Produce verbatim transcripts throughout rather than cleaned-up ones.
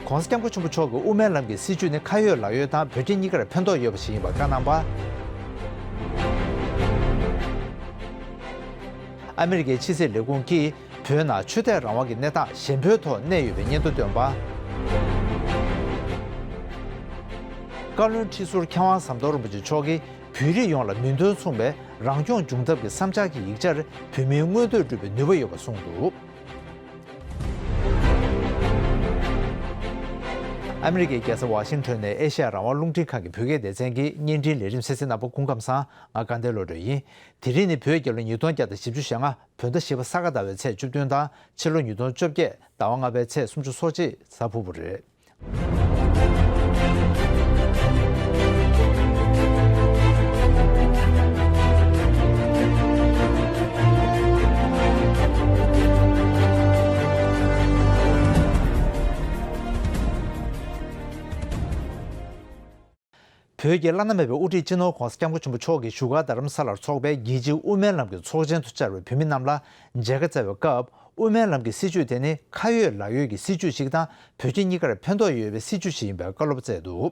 ༸གོང་ས་༸སྐྱབས་མགོན་ཆེན་པོ་མཆོག་གིས་དབུ་མའི་ལམ་གྱི་སྲིད་བྱུས་ནི་ཁ་ཡོད་ལག་ཡོད་དང་བོད་རྒྱ་གཉིས་ཀར་ཕན་ཐོགས་ཡོད་པ་ཞིག་ཡིན་པར་བཀའ་གནང་བ། ཨ་མི་རི་ཀའི་ཕྱི་སྲིད་ལས་ཁུངས་ཀྱིས་བོད་ནང་ཆོས་དད་རང་དབང་གི་གནས་སྟངས་ཞན་པོའི་ཐོག་གནས་ཡོད་པའི་སྙན་ཐོ་བཏོན་པ། བཀའ་བློན་ཁྲི་ཟུར་མཁས་དབང་ཟམ་གདོང་རིན་པོ་ཆེ་མཆོག་གིས་བོད་རིགས་ཡོངས་ལ་མིང་དོན་མཚུངས་པའི་རང་སྐྱོང་བྱུང་ཐབས་ཀྱི་བསམ་འཆར་གྱི་ཡིག་ཆར་བོད་མིའི་མངོན་འདོད་སྒྲུབ་པའི་ནུས་པ་ཡོད་པ་གསུངས་འདུག། ཨ་མི་རི་ཀའི་རྒྱལ་ས་ཝ་ཤིང་ཊོན་ནས་ཨེ་ཤ་ཡ་རང་དབང་རླུང་འཕྲིན་ཁང་གི་བོད་སྐད་སྡེ་ཚན་གྱི་བརྙན་འཕྲིན་ལས་རིམ་གསན་གཟིགས་གནང་བར་སྐུ་ཁམས་བཟང་། ང་དགའ་ལྡན་བློ་གྲོས་ཡིན། དེ་རིང་ནི་བོད་རྒྱལ་ལོ་ཉིས་སྟོང་བརྒྱ་དང་བཞི་བཅུ་ཞེ་ལྔ། བོད་ཟླ་བཞི་པ་ས་ག་ཟླ་བའི་ཚེས་བཅུ་བདུན་དང་ཕྱི་ལོ་ཉིས་སྟོང་བཅོ་བརྒྱད་ཟླ་བ་ལྔ་པའི་ཚེས་སུམ་ཅུ་སོ་གཅིག་གཟའ་ཕུར་བུ་རེད། བོད་ཀྱི་བླ་ན་མེད་པའི་དབུ་ཁྲིད་སྤྱི་ནོར་༸གོང་ས་༸སྐྱབས་མགོན་ཆེན་པོ་མཆོག་གིས་བཞུགས་སྒར་རྡ་རམ་ས་ལར་འཚོགས་པའི་རྒྱལ་སྤྱིའི་དབུ་མའི་ལམ་གྱི་ཚོགས་ཆེན་དུ་བཅར་བའི་བོད་མི་རྣམས་ལ་མཇལ་ཁ་བསྩལ་བའི་སྐབས། དབུ་མའི་ལམ་གྱི་སྲིད་བྱུས་དེ་ནི་ཁ་ཡོད་ལག་ཡོད་ཀྱི་སྲིད་བྱུས་ཤིག་དང་། བོད་རྒྱ་གཉིས་ཀར་ཕན་ཐོགས་ཡོད་པའི་སྲིད་བྱུས་ཤིག་ཡིན་པའི་བཀའ་སློབ་སྩལ་འདུག།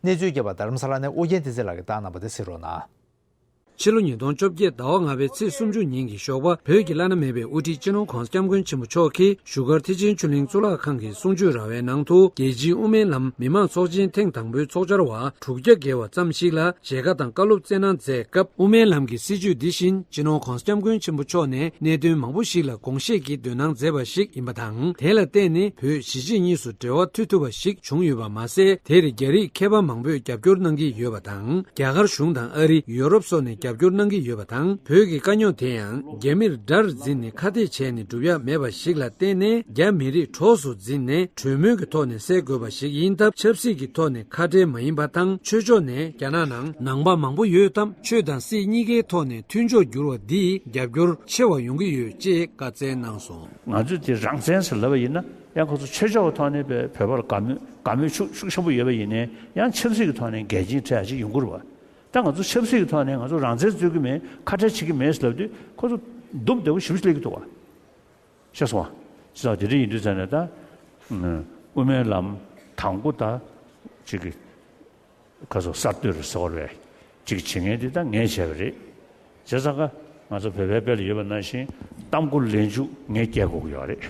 གནས་ཚུལ་རྒྱས་པ་རྡ་རམ་ས་ལ་ནས་ཨོ་རྒྱན་བསྟན་འཛིན་ལགས་ཀྱིས་བཏང་གནང་བ་དེ་གཟིགས་རོགས་གནང་། ཕྱི་ལོ་ཉིས་སྟོང་བཅོ་བརྒྱད་ཟླ་བ་ལྔ་པའི་ཚེས་སུམ་ཅུ་ཉིན་གྱི་ཞོགས་པ། བོད་ཀྱི་བླ་ན་མེད་པའི་དབུ་ཁྲིད་སྤྱི་ནོར་༸གོང་ས་༸སྐྱབས་མགོན་ཆེན་པོ་མཆོག་གིས་བཞུགས་སྒར་ཐེག་ཆེན་ཆོས་གླིང་གཙུག་ལག་ཁང་གི་གསུང་ཆོས་ར་བའི་ནང་དུ། རྒྱལ་སྤྱིའི་དབུ་མའི་ལམ་མི་མང་ཚོགས་ཆེན་ཐེངས་དང་པོའི་ཚོགས་བཅར་བ་དྲུག་བརྒྱ་བརྒལ་བ་ཙམ་ཞིག་ལ་མཇལ་ཁ་དང་བཀའ་སློབ་སྩལ་གནང་མཛད་སྐབས། དབུ་མའི་ལམ་གྱི་སྲིད་བྱུས་འདི་བཞིན་སྤྱི་ནོར་༸གོང་ས་༸སྐྱབས་མགོན་ཆེན་པོ་མཆོག་ནས་གནད་དོན་མང་པོ་ཞིག་ལ་དགོངས་བཞེས་ཀྱིས་འདོན་གནང་མཛད་པ་ཞིག་ཡིན་པ་དང་། དེ་ལ་བརྟེན་ནས་བོད་གཞིས་བྱེས་གཉིས་སུ་འབྲེལ་བ་མཐུད་ཐུབ་པ་ཞིག་བྱུང་ཡོད་པ་མ་ཟད། དེར་རྒྱ་རིགས་མཁས་པ་མང་པོས་རྒྱབ་སྐྱོར་གནང་གི་ཡོད་པ་དང་། རྒྱ་གར་གཞུང་དང་ཨ་རི། ཡོ་རོབ་སོགས་ནས་རྒྱབ་སྐྱོར་གནང་གི་ཡོད་པ་དང་། བོད་ཀྱི་དཀའ་རྙོག་དེ་ཡང་རྒྱ་མིར་དགྲར་འཛིན་ནས་ཁ་གཏད་བྱས་ནས་སྒྲུབ་ཡ་མེད་པ་ཞིག་ལ་བརྟེན་ནས། རྒྱ་མི་རིགས་གྲོགས་སུ་འཛིན་ནས་གྲོས་མོལ་གྱི་ཐོག་ནས་སེལ་དགོས་པ་ཞིག་ཡིན་སྟབས། ཆབ་སྲིད་ཀྱི་ཐོག་ནས་ཁ་བྲལ་མ་ཡིན་པ་དང་། ཆོས་ཕྱོགས་ནས་རྒྱ་ནག་ནང་ནང་པ་མང་པོ་ཡོད་སྟབས། ཆོས་དང་སྲིད་གཉིས་ཀའི་ཐོག་ནས་མཐུན་ཕྱོགས་འགྱུར་བ་འདིས་རྒྱབ་སྐྱོར་ཆེ་བ་ཡོང་གི་ཡོད་ཅེས་བཀའ་སྩལ་གནང་སོང་། ང་ཚོས་དེ་རང་བཙན་ཟེར་ལབ་པ་ཡིན་ན། ཡང་ཁོ་ཚོ་ཆོས་ཕྱོགས་ཀྱི་ཐོག་ནས་བོད་པར་དགའ་མོས་དགའ་མོས་ཤུགས་ཤུགས་ཆེན་པོ་ཡོད་པ་ཡིན་ནའི། ཡང་ཆབ་སྲིད་ཀྱི་ཐོག་ནས་འགལ་རྐྱེན་འཕྲད་ཡ་ཅིག་ཡོང་གི་རེད་བ། ད་ང་ཚོ་ཆབ་སྲིད་ཀྱི་ཐོག་ནས་ང་ཚོ་རང་བཙན་རྩོད་ཀྱི་མེད། ཁ་བྲལ་བྱེད་ཀྱི་མེད་ཟེར་ལབ་དུས། ཁོ་ཚོ་འདུམ་བདེ་པོ་ཞེ་པོ་ཅིག་སླེབས་ཀྱི་འདུག་བ། ཤེས་སོང་བ། ཅི་ཙང་དེ་འདྲ་ཡིན་དུས་ཙང་ནས་ད། དབུ་མའི་ལམ་དང་པོ་ད་ཅིག་གི་ཁ་སོ་གསར་གཏོད་རེད་ཟེར་བ་རེད། ཅིག་བྱེད་མཁན་དེ་ད་ངས་བྱས་པ་རེད། བྱས་ཙང་ཀ་ང་ཚོ་བོད་པའི་དཔེ་ལ་ཡོད་པ་ནང་བཞིན། གཏམ་མགོ་ལན་ཆུང་ངས་སྐྱེལ་དགོས་ཀྱི་ཡོད་རེད།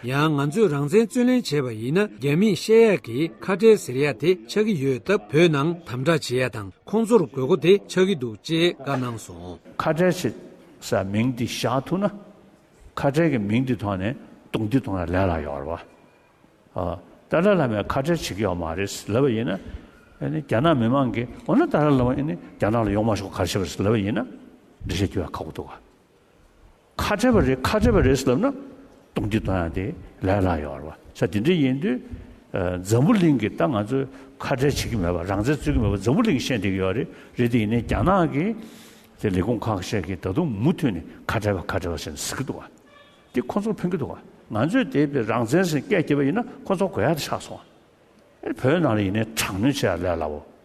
ཡང་ང་ཚོས་རང་བཙན་རྩོད་ལེན་བྱས་པ་ཡིན་ན། རྒྱ་མིས་བཤད་ཡག་གི་ཁ་བྲལ་ཟེར་ཡག་དེ་ཆགས་ཀྱི་ཡོད་སྟབས། བོད་ནང་དམ་དྲག་བྱེད་ཡ་དང་ཁོང་ཚོར་དགོས་མཁོ་དེ་ཆགས་ཀྱི་འདུག་ཅེས་བཀའ་གནང་སོང་། ཁ་བྲལ་བྱེད་ས་མིང་འདི་བཞག་ཐུབ་ན། ཁ་བྲལ་གྱི་མིང་འདི་ཐོག་ནས་རྡུང་རྡེག་གཏོང་ཡ་ལས་སླ་ཡོད་རེད་བ། ཨ། ཏཱ་ལའི་བླ་མས་ཁ་བྲལ་བྱེད་ཀྱི་ཡོད་མ་རེད་ལབ་པ་ཡིན་ན། ཨ་ནི་རྒྱ་ནག་མི་མང་གིས། འོ་ན་ཏཱ་ལའི་བླ་མ་ཨ་ནི་རྒྱ་ནག་ལ་ཡོང་མ་ཆོག་ག་རེ་བྱས་པ་རེད་ལབ་པ་ཡིན་ན། འགྲེལ་བཤད་རྒྱག་ཡ་ཁག་པོ་འདུག་ག། ཁ་བྲལ་བ་རེད། ཁ་བྲལ་བ་རེད་ལབ་ན། རྡུང་རྡེག་གཏོང་ཡ་དེ་ལས་སླ་ཡོད་རེད་བ། ས་དེ་འདྲ་ཡིན་དུས། ཨ། འཛམ་བུ་གླིང་གིས་ད་ང་ཚོས་ཁ་བྲལ་བྱེད་ཀྱི་མེད་པ། རང་བཙན་རྩོད་ཀྱི་མེད་པ་འཛམ་བུ་གླིང་གིས་ཤེས་བསྡད་ཀྱི་ཡོད་རེད། རེད་དེ་ཡིན་ནའི་རྒྱ་ནག་གི་དེ་ལས་ཁུངས་ཁག་ཤས་ཀྱིས་ད་དུང་མུ་མཐུད་ནས་ཁ་བྲལ་བ་ཁ་བྲལ་བ་ཟེར་ནས་ཟེར་གྱི་འདུག་བ། དེ་ཁོ་ཚོར་ཕན་གྱི་འདུག་ག། ང་ཚོས་དེ་བས་རང་བཙན་ཟེར་སྐད་རྒྱབ་པ་ཡིན་ན་ཁོ་ཚོར་དགོས་ཡ་དེ་ཆགས་སོང་། ཨེ། བོད་ནང་ལ་ཡིན་ནའི་དྲག་གནོན་བྱེད་ཡ་ལས་སླ་བོ།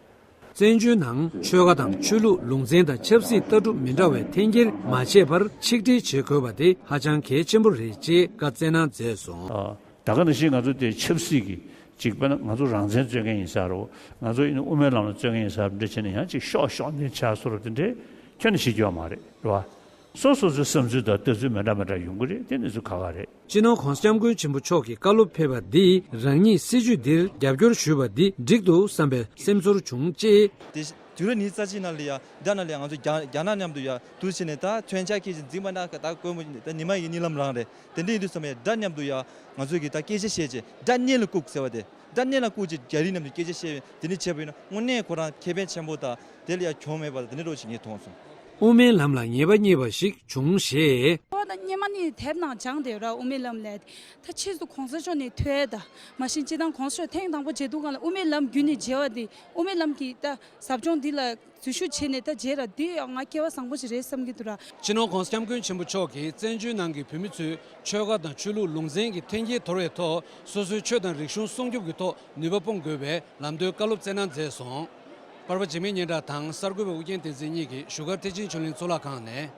བཙན་བྱོལ་ནང་ཆོལ་ཁ་དང་ཆོས་ལུགས་ལུང་ཚན་དང་ཆབ་སྲིད་ལྟ་གྲུབ་མི་འདྲ་བའི་འཐེན་འཁྱེར་མ་བྱས་པར་ཆིག་སྒྲིལ་བྱེད་དགོས་པ་དེ་ཧ་ཅང་གལ་ཆེན་པོ་རེད་ཅེས་བཀའ་སྩལ་གནང་མཛད་སོང་། ཨ། ད་ག་ནང་བཞིན་ང་ཚོ་དེ་ཆབ་སྲིད་ཀྱི་ཅིག་དཔེར་ན་ང་ཚོ་རང་བཙན་རྩོད་མཁན་ཡིན་ས་རེད། ང་ཚོ་ཡིན་ན་དབུ་མའི་ལམ་ལ་རྩོད་མཁན་ཡིན་ས་རེད། འདྲ་བྱས་ནས་ཡང་ཅིག་ཤོག་ཤོག་འདི་བྱ་སོ་རབ་དེ་འདྲས་ཁྱོན་ནས་བྱེད་རྒྱུ་ཡོད་མ་རེད། རེད་བ། སོ་སོ་སོའི་བསམ་ཚུལ་དང་ལྟ་ཚུལ་མི་འདྲ་མི་འདྲ་ཡོང་གི་རེད། དེ་གནས་ཚུལ་ཁག་ཁག་རེད། སྤྱི་ནོར་༸གོང་ས་༸སྐྱབས་མགོན་ཆེན་པོ་མཆོག་གིས་བཀའ་སློབ་ཕེབས་པ་འདིས་རང་ཉིད་སྲིད་བྱུས་འདིར་རྒྱབ་སྐྱོར་ཞུས་པ་འདི་འགྲིག་འདུག་བསམ་པའི་སེམས་ཚོར་བྱུང་ཅེས། དེ་དུས་རབས་ཉི་ཤུ་རྩ་གཅིག་ནང་ལ་ཡ། ད་ནང་ལ་ཡ་ང་ཚོ་རྒྱ་རྒྱ་ནག་མཉམ་དུ་ཡ་དུས་ཕྱིན་ནས་ད་མཚོན་ཆ་ཁྱེར་ཅིག་འཛིན་པ་ན་ད་དགོས་མོ་ད་ཉི་མ་ཡི་གཉིད་ལམ་རང་རེད། དེ་འདྲ་ཡིན་དུས་ཙམ་ཡ་དགྲ་མཉམ་དུ་ཡ་ང་ཚོ་གིས་ད་སྐད་ཆ་བཤད་ཅེས། དགྲ་གཉེན་ལ་བཀུག་ཟེར་བ་དེ། དགྲ་གཉེན་ལ་བཀུག་ཅེས་རྒྱ་རིགས་མཉམ་དུ་སྐད་ཆ་བཤད་པའི་དེ་འདྲ་བྱས་པ་ཡིན་ན། དངོས་གནས་ཁོ་རང་ཁེ་ཕན་ཆེན་པོ་དང་དེ་ལ་ཡ་གྱོང་མེད་པ་དང་། དེ་འདྲ་རོགས་ཞིག་ངས་མཐོང་སོང་། དབུ་མའི་ལམ་ལ་ངེས་པ་རྙེད་པ་ཞིག་བྱུང་ཞེས། ཨོ་ད་སྔོན་མ་ནས་དེབ་ནང་སྦྱངས་བསྡད་ཡོད་ར། དབུ་མའི་ལམ་ལབ་ཡ་དེ། ད་ཕྱིས་སུ་གོང་ས་མཆོག་ནས་ཐོས་ཡ་ད། མ་གཞི་སྤྱིར་བཏང་གོང་ས་མཆོག་ཐེངས་དང་པོ་མཇལ་དུས་སྒང་ལ་དབུ་མའི་ལམ་བརྒྱུད་ནས་མཇལ་བ་དེ། དབུ་མའི་ལམ་གྱི་ད་ཟབ་སྦྱོང་འདི་ལ་འཛུལ་ཞུགས་བྱས་ནས་ད་མཇལ་ར། འདི་ཡང་ང་སྐལ་བ་བཟང་པོ་ཞིག་རེད་བསམ་གྱི་འདུག་ར། སྤྱི་ནོར་༸གོང་ས་༸སྐྱབས་མགོན་ཆེན་པོ་མཆོག་གིས་བཙན་བྱོལ་ནང་གི་བོད་མི་ཚོས་ཆོལ་ཁ་དང་ཆོས་ལུགས་ལུང་ཚན་གྱི་འཐེན་འཁྱེར་དོར་བའི་ཐོག་སོ་སོའི་ཆོས་དང་རིག་གཞུང་སྲུང་སྐྱོབ་ཀྱི་ཐོག་ནུས་པ་སྤུངས་དགོས་པའི་ལམ་སྟོན་བཀའ་སློབ་སྩལ་གནང་མཛད་སོང་། པར་པ་འཇིགས་མེད་སྙན་གྲགས་དང་གསར་འགོད་པ་ཨུ་རྒྱན་བསྟན་འཛིན་གཉིས་ཀྱིས་བཞུགས་སྒར་ཐེག་ཆེན་ཆོས་གླིང་གཙུག་ལག་ཁང་ནས།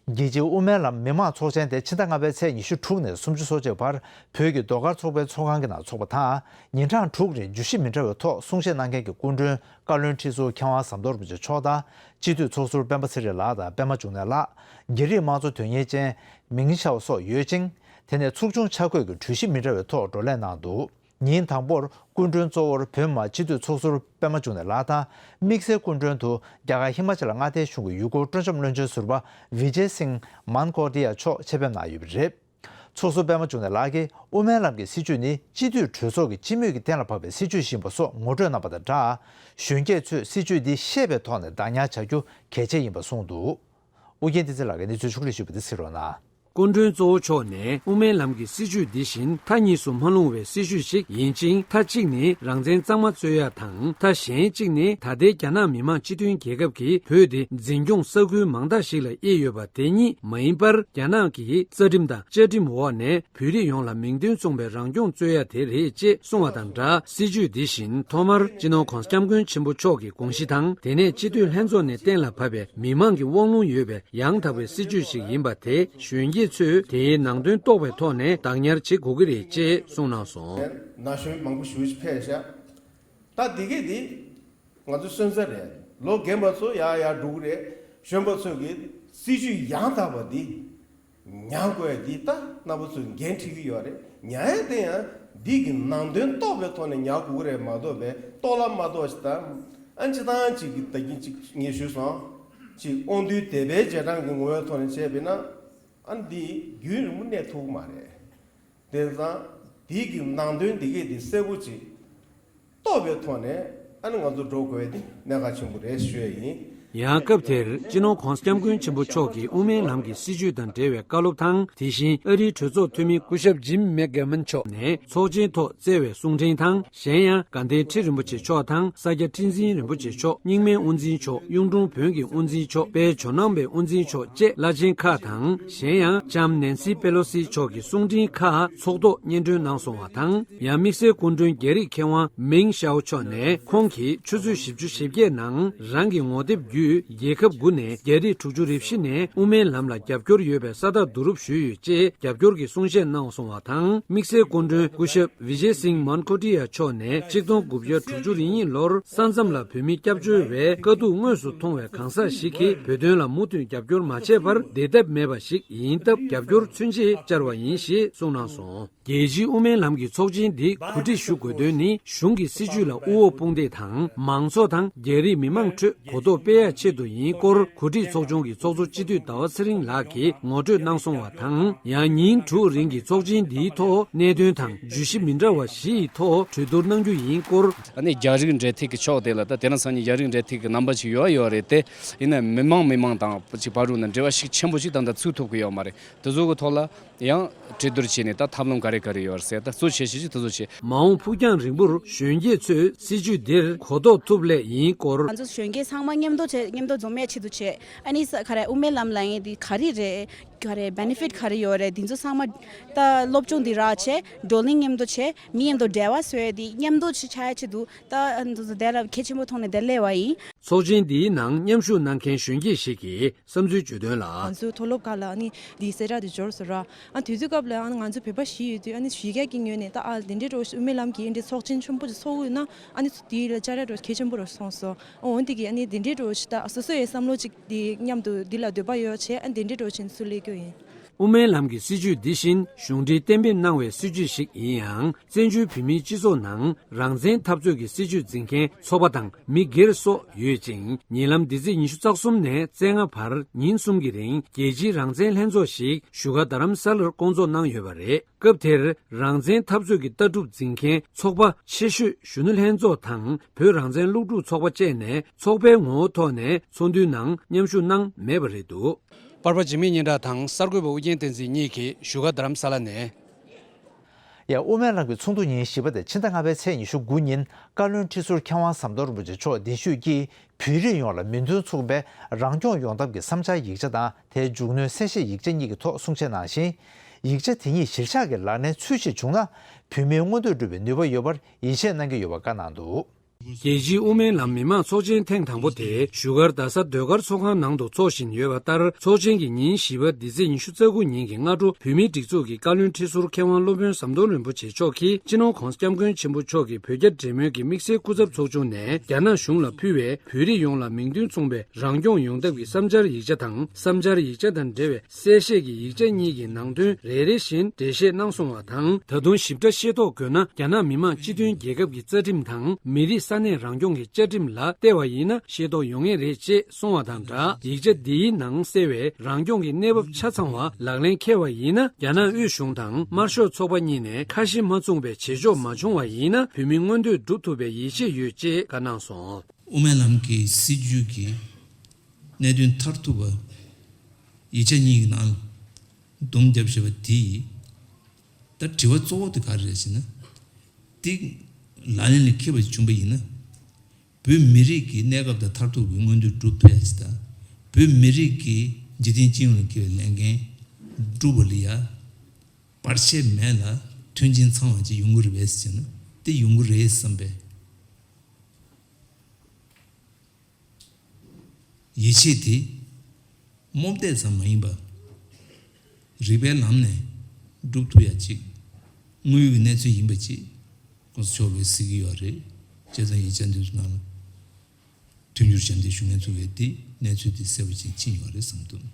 རྒྱལ་སྤྱིའི་དབུ་མའི་ལམ་མི་མང་ཚོགས་ཆེན་དེ་ཕྱི་ཟླ་ལྔ་པའི་ཚེས་ཉི་ཤུ་དྲུག་ནས་སུམ་ཅུ་སོ་གཅིག་བར་བོད་ཀྱི་ཟློས་གར་ཚོགས་པའི་ཚོགས་ཁང་གི་ནང་འཚོགས་པ་དང་། ཉིན་གྲངས་དྲུག་རིང་བརྗོད་གཞི་མི་འདྲ་བའི་ཐོག་གསུང་བཤད་གནང་མཁན་གྱི་སྐུ་མགྲོན་བཀའ་བློན་ཁྲི་ཟུར་མཁས་དབང་ཟམ་གདོང་རིན་པོ་ཆེ་མཆོག་དང་། སྤྱི་འཐུས་ཚོགས་ཟུར་སྤེན་པ་ཚེ་རིང་ལགས་དང་པད་མ་འབྱུང་གནས་ལགས། རྒྱ་རིགས་དམངས་གཙོ་དོན་གཉེར་ཅན་མིང་ཞའོ་སོགས་ཡོད་ཅིང་། དེ་ནས་ཚོགས་ཆུང་ཆ་བགོས་ཀྱི་གྲོས་གཞི་མི་འདྲ་བའི་ཐོག་བགྲོ་གླེང་གནང་འདུག་ཉིན་དང་པོར་སྐུ་མགྲོན་གཙོ་བོར་བོད་མི་མང་སྤྱི་འཐུས་ཚོགས་ཟུར་པད་མ་འབྱུང་གནས་ལགས་དང་། དམིགས་བསལ་སྐུ་མགྲོན་དུ་རྒྱ་གར་ཧི་མ་ཅལ་མངའ་སྡེའི་གཞུང་གི་ཡུལ་སྐོར་སྤྲོ་འཆམ་བློན་ཆེན་ཟུར་པ་བི་ཇེ་སིང་མན་ཀོ་ཏི་ཡ་མཆོག་ཆེད་ཕེབས་གནང་ཡོད་པ་རེད། ཚོགས་ཟུར་པད་མ་འབྱུང་གནས་ལགས་ཀྱིས་དབུ་མའི་ལམ་གྱི་སྲིད་བྱུས་ནི་སྤྱི་འཐུས་གྲོས་ཚོགས་ཀྱི་སྤྱི་མོས་ཀྱིས་གཏན་ལ་ཕབ་པའི་སྲིད་བྱུས་ཤིག་ཡིན་པ་སོགས་ངོ་སྤྲོད་གནང་པ་དང་སྦྲགས། གཞོན་སྐྱེས་ཚོས་སྲིད་བྱུས་འདི་ཤེས་པའི་ཐོག་ནས་བདག་ཉར་བྱ་རྒྱུ་གལ་ཆེ་ཡིན་པ་གསུངས་འདུག་ཨུ་རྒྱན་བསྟན་འཛིན་ལགས་ཀྱིས་གནས་ཚུལ་ཕྱོགས་སྒྲིག་ཞུས་པ་འདི་གཟིགས་རོགས་གནང་། སྐུ་མགྲོན་གཙོ་བོ་མཆོག་ནས་དབུ་མའི་ལམ་གྱི་སྲིད་བྱུས་འདི་བཞིན་མཐའ་གཉིས་སུ་མ་ལྷུང་བའི་སྲིད་བྱུས་ཤིག་ཡིན་ཅིང་། མཐའ་གཅིག་ནི་རང་བཙན་གཙང་མ་རྩོད་ཡ་དང་། མཐའ་གཞན་གཅིག་ནི་ད་ལྟའི་རྒྱ་ནག་མི་དམངས་སྤྱི་མཐུན་རྒྱལ་ཁབ་ཀྱིས་བོད་འདི་འཛིན་སྐྱོང་ས་ཁུལ་མང་དག་ཞིག་ལ་དབྱེ་ཡོད་པ་དེ་གཉིས་མ་ཡིན་པར། རྒྱ་ནག་གི་རྩ་ཁྲིམས་དང་བཅའ་ཁྲིམས་འོག་ནས་བོད་རིགས་ཡོངས་ལ་མིང་དོན་མཚུངས་པའི་རང་སྐྱོང་རྩོད་ཡ་དེ་རེད་ཅེས་གསུངས་བ་དང་སྦྲགས། སྲིད་བྱུས་འདི་བཞིན་ཐོག་མར་སྤྱི་ནོར་༸གོང་ས་༸སྐྱབས་མགོན་ཆེན་པོ་མཆོག་གི་དགོངས་གཞི་དང་། དེ་ནས་སྤྱི་འཐུས་ལྷན་ཚོགས་ནས་གཏན་ལ་ཕབ་པའི་མི་མང་གི་དབང་ལུང་ཡོད་པའི་ཡང་དག་པའི་སྲིད་བྱུས་ཤིག་ཡིན་པ་དེ་གཞོན་སྐྱེས་ཚོས་དེའི་ནང་དོན་རྟོགས་པའི་ཐོག་ནས་བདག་ཉར་བྱེད་དགོས་ཀྱི་རེད་ཅེས་གསུངས་གནང་སོང་། ན་གཞོན་མང་པོ་ཞེ་པོ་ཅིག་ཕེབས་ཤག་ད་འདི་གས་འདི་ང་ཚོ་སོན་རྩ་རེད། ལོ་རྒན་པ་ཚོ་ཡར་ཡར་འགྲོ་གི་རེད། གཞོན་པ་ཚོས་ཀྱི་སྲིད་བྱུས་ཡང་དག་པ་འདི་ཉར་དགོས་ཡ་འདི་ད་རྣམ་པ་ཚོས་འགན་འཁྲི་གི་ཡོད་རེད། ཉར་ཡ་དེ་ཡང་འདི་གི་ནང་དོན་རྟོགས་པའི་ཐོག་ནས་ཉར་དགོས་ཀྱི་རེད་མ་གཏོགས་པའི་རྟོགས་ལ་མ་རྟོགས་ཤིག་ད་ཨ་ཅི་ཐང་ཅིག་གི་ད་གིན་ཅིག་ངས་ཞུས་སོང་། ཅིག་དབང་དུས་དད་པའི་རྗེས་འབྲང་གི་ངོ་བོའི་ཐོག་ནས་བྱས་པས་ན། ཨ་འདི་རྒྱུན་རིང་པོ་གནས་ཐུབ་ཀྱི་མ་རེད། དེང་སང་འདི་གི་ནང་དོན་འདི་གས་འདི་གསལ་པོ་ཅིག་རྟོགས་པའི་ཐོག་ནས་ཨ་ནི་ང་ཚོ་འགྲོ་དགོས་ཡ་འདི་གནད་འགག་ཆེན་པོ་རེད་ཞུ་ཡ་ཡིན། ཡང་སྐབས་དེར་སྤྱི་ནོར་༸གོང་ས་༸སྐྱབས་མགོན་ཆེན་པོ་མཆོག་གིས་དབུ་མའི་ལམ་གྱི་སྲིད་བྱུས་དང་འབྲེལ་བའི་བཀའ་སློབ་དང་། དེ་བཞིན་ཨ་རིའི་གྲོས་ཚོགས་འཐུས་མི་སྐུ་ཞབས་ཇིམ་མེག་གྷེ་མན་མཆོག་ནས་ཚོགས་ཆེན་ཐོག་བསྩལ་བའི་གསུང་འཕྲིན་དང་། གཞན་ཡང་དགའ་ལྡན་ཁྲི་རིན་པོ་ཆེ་མཆོག་དང་ས་སྐྱ་ཁྲི་འཛིན་རིན་པོ་ཆེ་མཆོག་རྙིང་མའི་དབུ་འཛིན་མཆོག་གཡུང་དྲུང་བོན་གྱི་དབུ་འཛིན་མཆོག་དཔལ་ཇོ་ནང་པའི་དབུ་འཛིན་མཆོག་བཅས་བླ་ཆེན་ཁག་དང་། གཞན་ཡང་ལྕམ་ནན་སི་པེ་ལོ་སི་མཆོག་གི་གསུང་འཕྲིན་ཁག་ཚོགས་ཐོག་སྙན་སྒྲོན་གནང་སོང་བ་དང་། ཡང་དམིགས་བསལ་སྐུ་མགྲོན་རྒྱ་རིགས་མཁས་དབང་མིང་ཞའོ་མཆོག་ནས། ཁོང་གིས་ཆུ་ཚོད་བཞི་བཅུ་ཞེ་བརྒྱད་ནང་རང་གི་ངོ་དེབ་བརྒྱུད། རྒྱལ་ཁབ་དགུ་ནས་རྒྱ་རིགས་དྲུག་ཅུ་རེ་བཞི་ནས་དབུ་མའི་ལམ་ལ་རྒྱབ་སྐྱོར་ཡོད་པའི་ས་རྟགས་བསྡུ་རུབ་ཞུས་ཡོད་ཅེས་རྒྱབ་སྐྱོར་གྱི་གསུང་བཤད་གནང་སོང་བ་དང་། དམིགས་བསལ་སྐུ་མགྲོན་སྐུ་ཞབས་བི་ཇེ་སིང་མན་ཀོ་ཏི་ཡ་མཆོག་ནས་གཅིག་སྟོང་དགུ་བརྒྱ་དྲུག་ཅུ་རེ་གཉིས་ལོར་ས་མཚམས་ལ་བོད་མི་སྐྱབས་བཅོལ་བའི་དཀའ་སྡུག་དངོས་སུ་མཐོང་བའི་གང་ཟག་ཞིག་གིས་བོད་དོན་ལ་མུ་མཐུད་རྒྱབ་སྐྱོར་མ་བྱས་པར་བདེ་ཐབས་མེད་པ་ཞིག་ཡིན་སྟབས། རྒྱབ་སྐྱོར་ཚུན་ཆད་བཅར་བ་ཡིན་ཞེས་གསུངས་གནང་སོང་། རྒྱལ་སྤྱིའི་དབུ་མའི་ལམ་གྱི་ཚོགས་ཆེན་འདི་གོ་སྒྲིག་ཞུ་དགོས་དོན་ནི། གཞུང་གི་སྲིད་བྱུས་ལ་དབུ་འོག་དཔུང་འདེགས་དང་། མང་ཚོགས་དང་རྒྱ་རིགས་མི་མང་ཁྲོད་གོ་རྟོགས་སྤེལ་ཡག་ཆེད་དུ་ཡིན་སྐོར། གོ་སྒྲིག་ཚོགས་ཆུང་གི་ཚོགས་གཙོ་སྤྱི་འཐུས་ཟླ་བ་ཚེ་རིང་ལགས་ཀྱིས་ངོ་སྤྲོད་གནང་སོང་བ་དང་། ཡང་ཉིན་དྲུག་རིང་གི་ཚོགས་ཆེན་འདིའི་ཐོག་གནད་དོན་དང་བརྗོད་གཞི་མི་འདྲ་བ་བཞི་ཡི་ཐོག་གྲོས་བསྡུར་གནང་རྒྱུ་ཡིན་སྐོར། ཨ་ནི་རྒྱ་རིགས་འབྲེལ་མཐུད་ཀྱི་ཕྱོགས་དེ་ལ་ད་དེ་རིང་སང་ཉིན་རྒྱ་རིགས་འབྲེལ་མཐུད་ཀྱི་རྣམ་པ་ཅིག་ཡོད་ཡོད་རེད་དེ། ཡིན་ན་མི་མང་མི་མང་དང་ཅིག་བར་དུ་ན་འབྲེལ་བ་ཞིག་ཆེན་པོ་ཞིག་ད་ལྟ་ཚུགས་ཐུབ་ཀྱི་ཡོད་མ་རེད། དེ་ཚོ་གི་ཐོག་ལ། ཡང་གྲོས་བསྡུར་བྱས་ནས་ད་ཐབས་ལམ་ག་རེ་ག་རེ་ཡོད་ཟེར་ད་གཙོ་ཆེ་ཤོས་ཅིག་དེ་ཚོ་བྱས། མ་འོངས་ཕུགས་རྒྱང་རིང་པོར་གཞོན་སྐྱེས་ཚོས་སྲིད་བྱུས་འདིར་གོ་རྟོགས་ཐུབ་སླད་ཡིན་སྐོར། ང་ཚོ་གཞོན་སྐྱེས་ཚང་མ་མཉམ་དུ་བྱས་མཉམ་དུ་འཛོམས་ཡས་ཆེད་དུ་བྱས། ཨ་ནི་ས་ག་རེ་དབུ་མའི་ལམ་ལབ་མཁན་འདི་ག་རེ་རེད། ག་རེ་བེ་ནེ་ཕིཊ་ག་རེ་ཡོད་རེད། འདི་ཚོ་ཚང་མ་ད་སློབ་སྦྱོང་འདི་རག་བྱས་བགྲོ་གླེང་མཉམ་དུ་བྱས། མི་མཉམ་དུ་འབྲེལ་བ་བཟོ་ཡས་འདི་མཉམ་དུ་ཆ་ཆགས་ཡས་ཆེད་དུ་ད་འདི་ཚོ་དེ་ལ་གལ་ཆེན་པོ་མཐོང་ནས་དེར་སླེབས་པ་ཡིན། ཚོགས་ཆེན་འདིའི་ནང་མཉམ་ཞུགས་གནང་མཁན་གཞོན་སྐྱེས་ཤིག་གིས། བསམ་ཚུལ་བརྗོད་དོན་ལ། ང་ཚོའི་མཐོ་སློབ་ཁག་ལ་ཨ་ནི་འདིའི་གསལ་བསྒྲགས་དེ་འབྱོར་སོང་ར། ཨ་དུས་ཚོད་སྐབས་ལ་ཨ་ནི་ང་ཚོ་བོད་པ་བཞི་ཡོད་དུས་ཨ་ནི་གཞིས་ཀ་གི་ངོས་ནས་ད་ཨ་དེ་འདྲའི་འགྲོ་དབུ་མའི་ལམ་གྱི་འདི་ཚོགས་ཆེན་ཆེན་པོ་ཅིག་ཚོགས་ཡོད་ན་ཨ་ནི་དེའི་ལ་བཅར་ཡ་འགྲོ་གལ་ཆེན་པོ་རུ་སོང་སོང་། ཨ་འོན་ཏེ་གི་ཨ་ནི་དེ་འདྲའི་འགྲོ་ཞིག་ད་སོ་སོ་ཡི་བསམ་བློ་ཅིག་དེ་མཉམ་དུ་འདི་ལ་འདོད་པ་ཡོད་བྱས་ཨ་དེ་འདྲའི་འགྲོ་ཞིག་སུ་སླེབས་རྒྱུ་ཡིན། དབུ་མའི་ལམ་གྱི་སྲིད་བྱུས་འདི་བཞིན་གཞུང་འབྲེལ་གཏན་འབེབས་གནང་བའི་སྲིད་བྱུས་ཤིག་ཡིན་ཡང་། བཙན་བྱོལ་བོད་མིའི་སྤྱི་ཚོགས་ནང་རང་བཙན་འཐབ་རྩོད་ཀྱི་སྲིད་བྱུས་འཛིན་མཁན་ཚོགས་པ་དང་མི་སྒེར་སོགས་ཡོད་ཅིང་། ཉེ་ལམ་འདི་ཚེས་ཉི་ཤུ་རྩ་གསུམ་ནས་རྩ་ལྔ་བར་ཉིན་གསུམ་གྱི་རིང་རྒྱལ་སྤྱིའི་རང་བཙན་ལྷན་ཚོགས་ཤིག་བཞུགས་སྒར་རྡ་རམ་ས་ལར་བསྐོང་ཚོགས་གནང་ཡོད་པ་རེད། སྐབས་དེར་རང་བཙན་འཐབ་རྩོད་ཀྱི་ལྟ་གྲུབ་འཛིན་མཁན་ཚོགས་པ་ཆེ་ཤོས་གཞོན་ནུ་ལྷན་ཚོགས་དང་བོད་རང་བཙན་སློབ་ཕྲུག་ཚོགས་པ་བཅས་ནས་ཚོགས་པའི་ངོ་བོ་ཐོག་ནས་ཚོགས་འདུའི་ནང་མཉམ་ཞུགས་གནང་མེད་པ་རེད་འདུག་པར་པ་འཇིགས་མེད་སྙན་གྲགས་དང་གསར་འགོད་པ་ཨུ་རྒྱན་བསྟན་འཛིན་གཉིས་ཀྱིས་བཞུགས་སྒར་རྡ་རམ་ས་ལ་ནས། ཡ། དབུ་མའི་ལམ་གྱི་ཚོགས་འདུ་ཉིན་བཞི་པ་དེ་ཕྱི་ཟླ་ལྔ་པའི་ཚེས་ཉི་ཤུ་དགུ་ཉིན་བཀའ་བློན་ཁྲི་ཟུར་མཁས་དབང་ཟམ་གདོང་རིན་པོ་ཆེ་མཆོག་གདན་ཞུས་ཀྱིས་བོད་རིགས་ཡོངས་ལ་མིང་དོན་མཚུངས་པའི་རང་སྐྱོང་ཡོང་ཐབས་ཀྱི་བསམ་འཆར་ཡིག་ཆ་དང་དེའི་མཇུག་གནོན་གསལ་བཤད་ཡིག་ཆ་གཉིས་ཀྱི་ཐོག་གསུང་བཤད་གནང་ཞིང་། ཡིག་ཆ་དེ་ཉིད་གཞིར་བཞག་གིས་ལག་ལེན་ཚུལ་བཞིན་བྱུང་ན་བོད་མིའི་མངོན་འདོད་འགྲུབ་པའི་ནུས་པ་ཡོད་པར་ཡིད་ཆེས་གནང་གི་ཡོད་པ་བཀའ་གནང་འདུག་རྒྱལ་སྤྱིའི་དབུ་མའི་ལམ་མི་མང་ཚོགས་ཆེན་ཐེངས་དང་པོ་དེ་བཞུགས་སྒར་རྡ་ས་ཟློས་གར་ཚོགས་ཁང་ནང་དུ་འཚོགས་བཞིན་ཡོད་པ་ལྟར། ཚོགས་ཆེན་གྱི་ཉིན་བཞི་པ་འདི་ཚེས་ཉི་ཤུ་རྩ་དགུ་ཉིན་གྱི་སྔ་དྲོ་བོད་མིའི་སྒྲིག་འཛུགས་ཀྱི་བཀའ་བློན་ཁྲི་ཟུར་མཁས་དབང་སློབ་དཔོན་ཟམ་གདོང་རིན་པོ་ཆེ་མཆོག་གིས་སྤྱི་ནོར་༧གོང་ས་༧སྐྱབས་མགོན་ཆེན་པོ་མཆོག་གི་བོད་རྒྱ་འབྲེལ་མོལ་གྱི་དམིགས་བསལ་སྐུ་ཚབ་ཚོགས་ཆུང་ནས་རྒྱ་ནག་གཞུང་ལ་ཕུལ་བའི་བོད་རིགས་ཡོངས་ལ་མིང་དོན་མཚུངས་པའི་རང་སྐྱོང་ཡོང་ཐབས་ཀྱི་བསམ་འཆར་ཡིག་ཆ་དང་། བསམ་འཆར་ཡིག་ཆ་དང་འབྲེལ་བའི་གསལ་བཤད་ཀྱི་ཡིག་ཆ་གཉིས་ཀྱི་ནང་དོན་རེ་རེ་བཞིན་འགྲེལ་བཤད་གནང་སོང་བ་དང་། ད་དུང་ཞིབ་ཕྲ་ཤེས་རྟོགས་དགོས་ན། རྒྱ་ནག་མི་དམངས་སྤྱི་མཐུན་རྒྱལ་ཁབ་ཀྱི་རྩ་ཁྲིམས་དང་མི་རིགས་ས་གནས་རང་སྐྱོང་གི་བཅའ་ཁྲིམས་ལ་བལྟས་པ་ཡིན་ན་ཤེས་རྟོགས་ཡོང་ངེས་རེད་ཅེས་གསུངས་བ་དང་སྦྲགས། ཡིག་ཆ་འདིའི་ནང་གསལ་བའི་རང་སྐྱོང་གི་གནས་བབ་ཆ་ཚང་བ་ལག་ལེན་འཁེལ་བ་ཡིན་ན། རྒྱ་ནག་དབུས་གཞུང་དང་དམར་ཤོག་ཚོགས་པ་གཉིས་ནས་ཁ་ཞེ་མ་མཚུངས་པའི་བྱེད་ཕྱོགས་མ་བྱུང་བ་ཡིན་ན། བོད་མིའི་མངོན་འདོད་སྒྲུབ་ཐུབ་པའི་ཡིད་ཆེས་ཡོད་ཅེས་བཀའ་གནང་སོང་། དབུ་མའི་ལམ་གྱི་སྲིད་བྱུས་ཀྱི་གནད་དོན་མཐར་ཐུག་པ་ཡིག་ཆ་གཉིས་ཀྱི་ནང་ལ་སྡོམ་བརྒྱབ་བཞག་པ་དེ་ཡིས། ད་དྲི་བ་གཙོ་བོ་དེ་ག་རེ་རེད་ཟེར་ན། དེ་ལག་ལེན་ལ་འཁེལ་བ་ཞིག་བྱུང་པ་ཡིན་ན། བོད་མི་རིགས་ཀྱི་གནས་སྐབས་དང་མཐར་ཐུག་གི་མངོན་འདོད་སྒྲུབ་ཐུབ་ཡ་ཅིག་དང་། བོད་མི་རིགས་ཀྱི་འཇིག་རྟེན་སྤྱི་ཡོངས་ལ་འཁེལ་བའི་ལས་འགན་སྒྲུབ་པ་ལ་ཡ་བར་ཆད་མེད་ལ་མཐུན་རྐྱེན་ཚང་བ་ཅིག་ཡོང་གི་རེད་པས་ཟེར་ན། དེ་ཡོང་གི་རེད་བསམ་པའི་ཡིད་ཆེས་དེ་རྨོངས་དད་ཙམ་མ་ཡིན་པ། རིགས་པའི་ལམ་ནས་སྒྲུབ་ཐུབ་ཡ་ཅིག་དངོས་ཡོད་ཀྱི་གནས་ཚུལ་ཡིན་པ་ཅིག་གོང་ས་མཆོག་གིས་གཟིགས་ཀྱི་ཡོད་རེད། བྱས་ཙང་ཡིག་ཆ་འདི་ཚོ་ནང་ལ་མཐུན་འགྱུར་ཞབས་འདེགས་ཞུ་མཁན་ཚོ་གིས་དེ་གནས་ཚུལ་དེ་གསལ་པོ་ཅིག་ཕྱིན་ཡོད་རེད་བསམ་འདུག།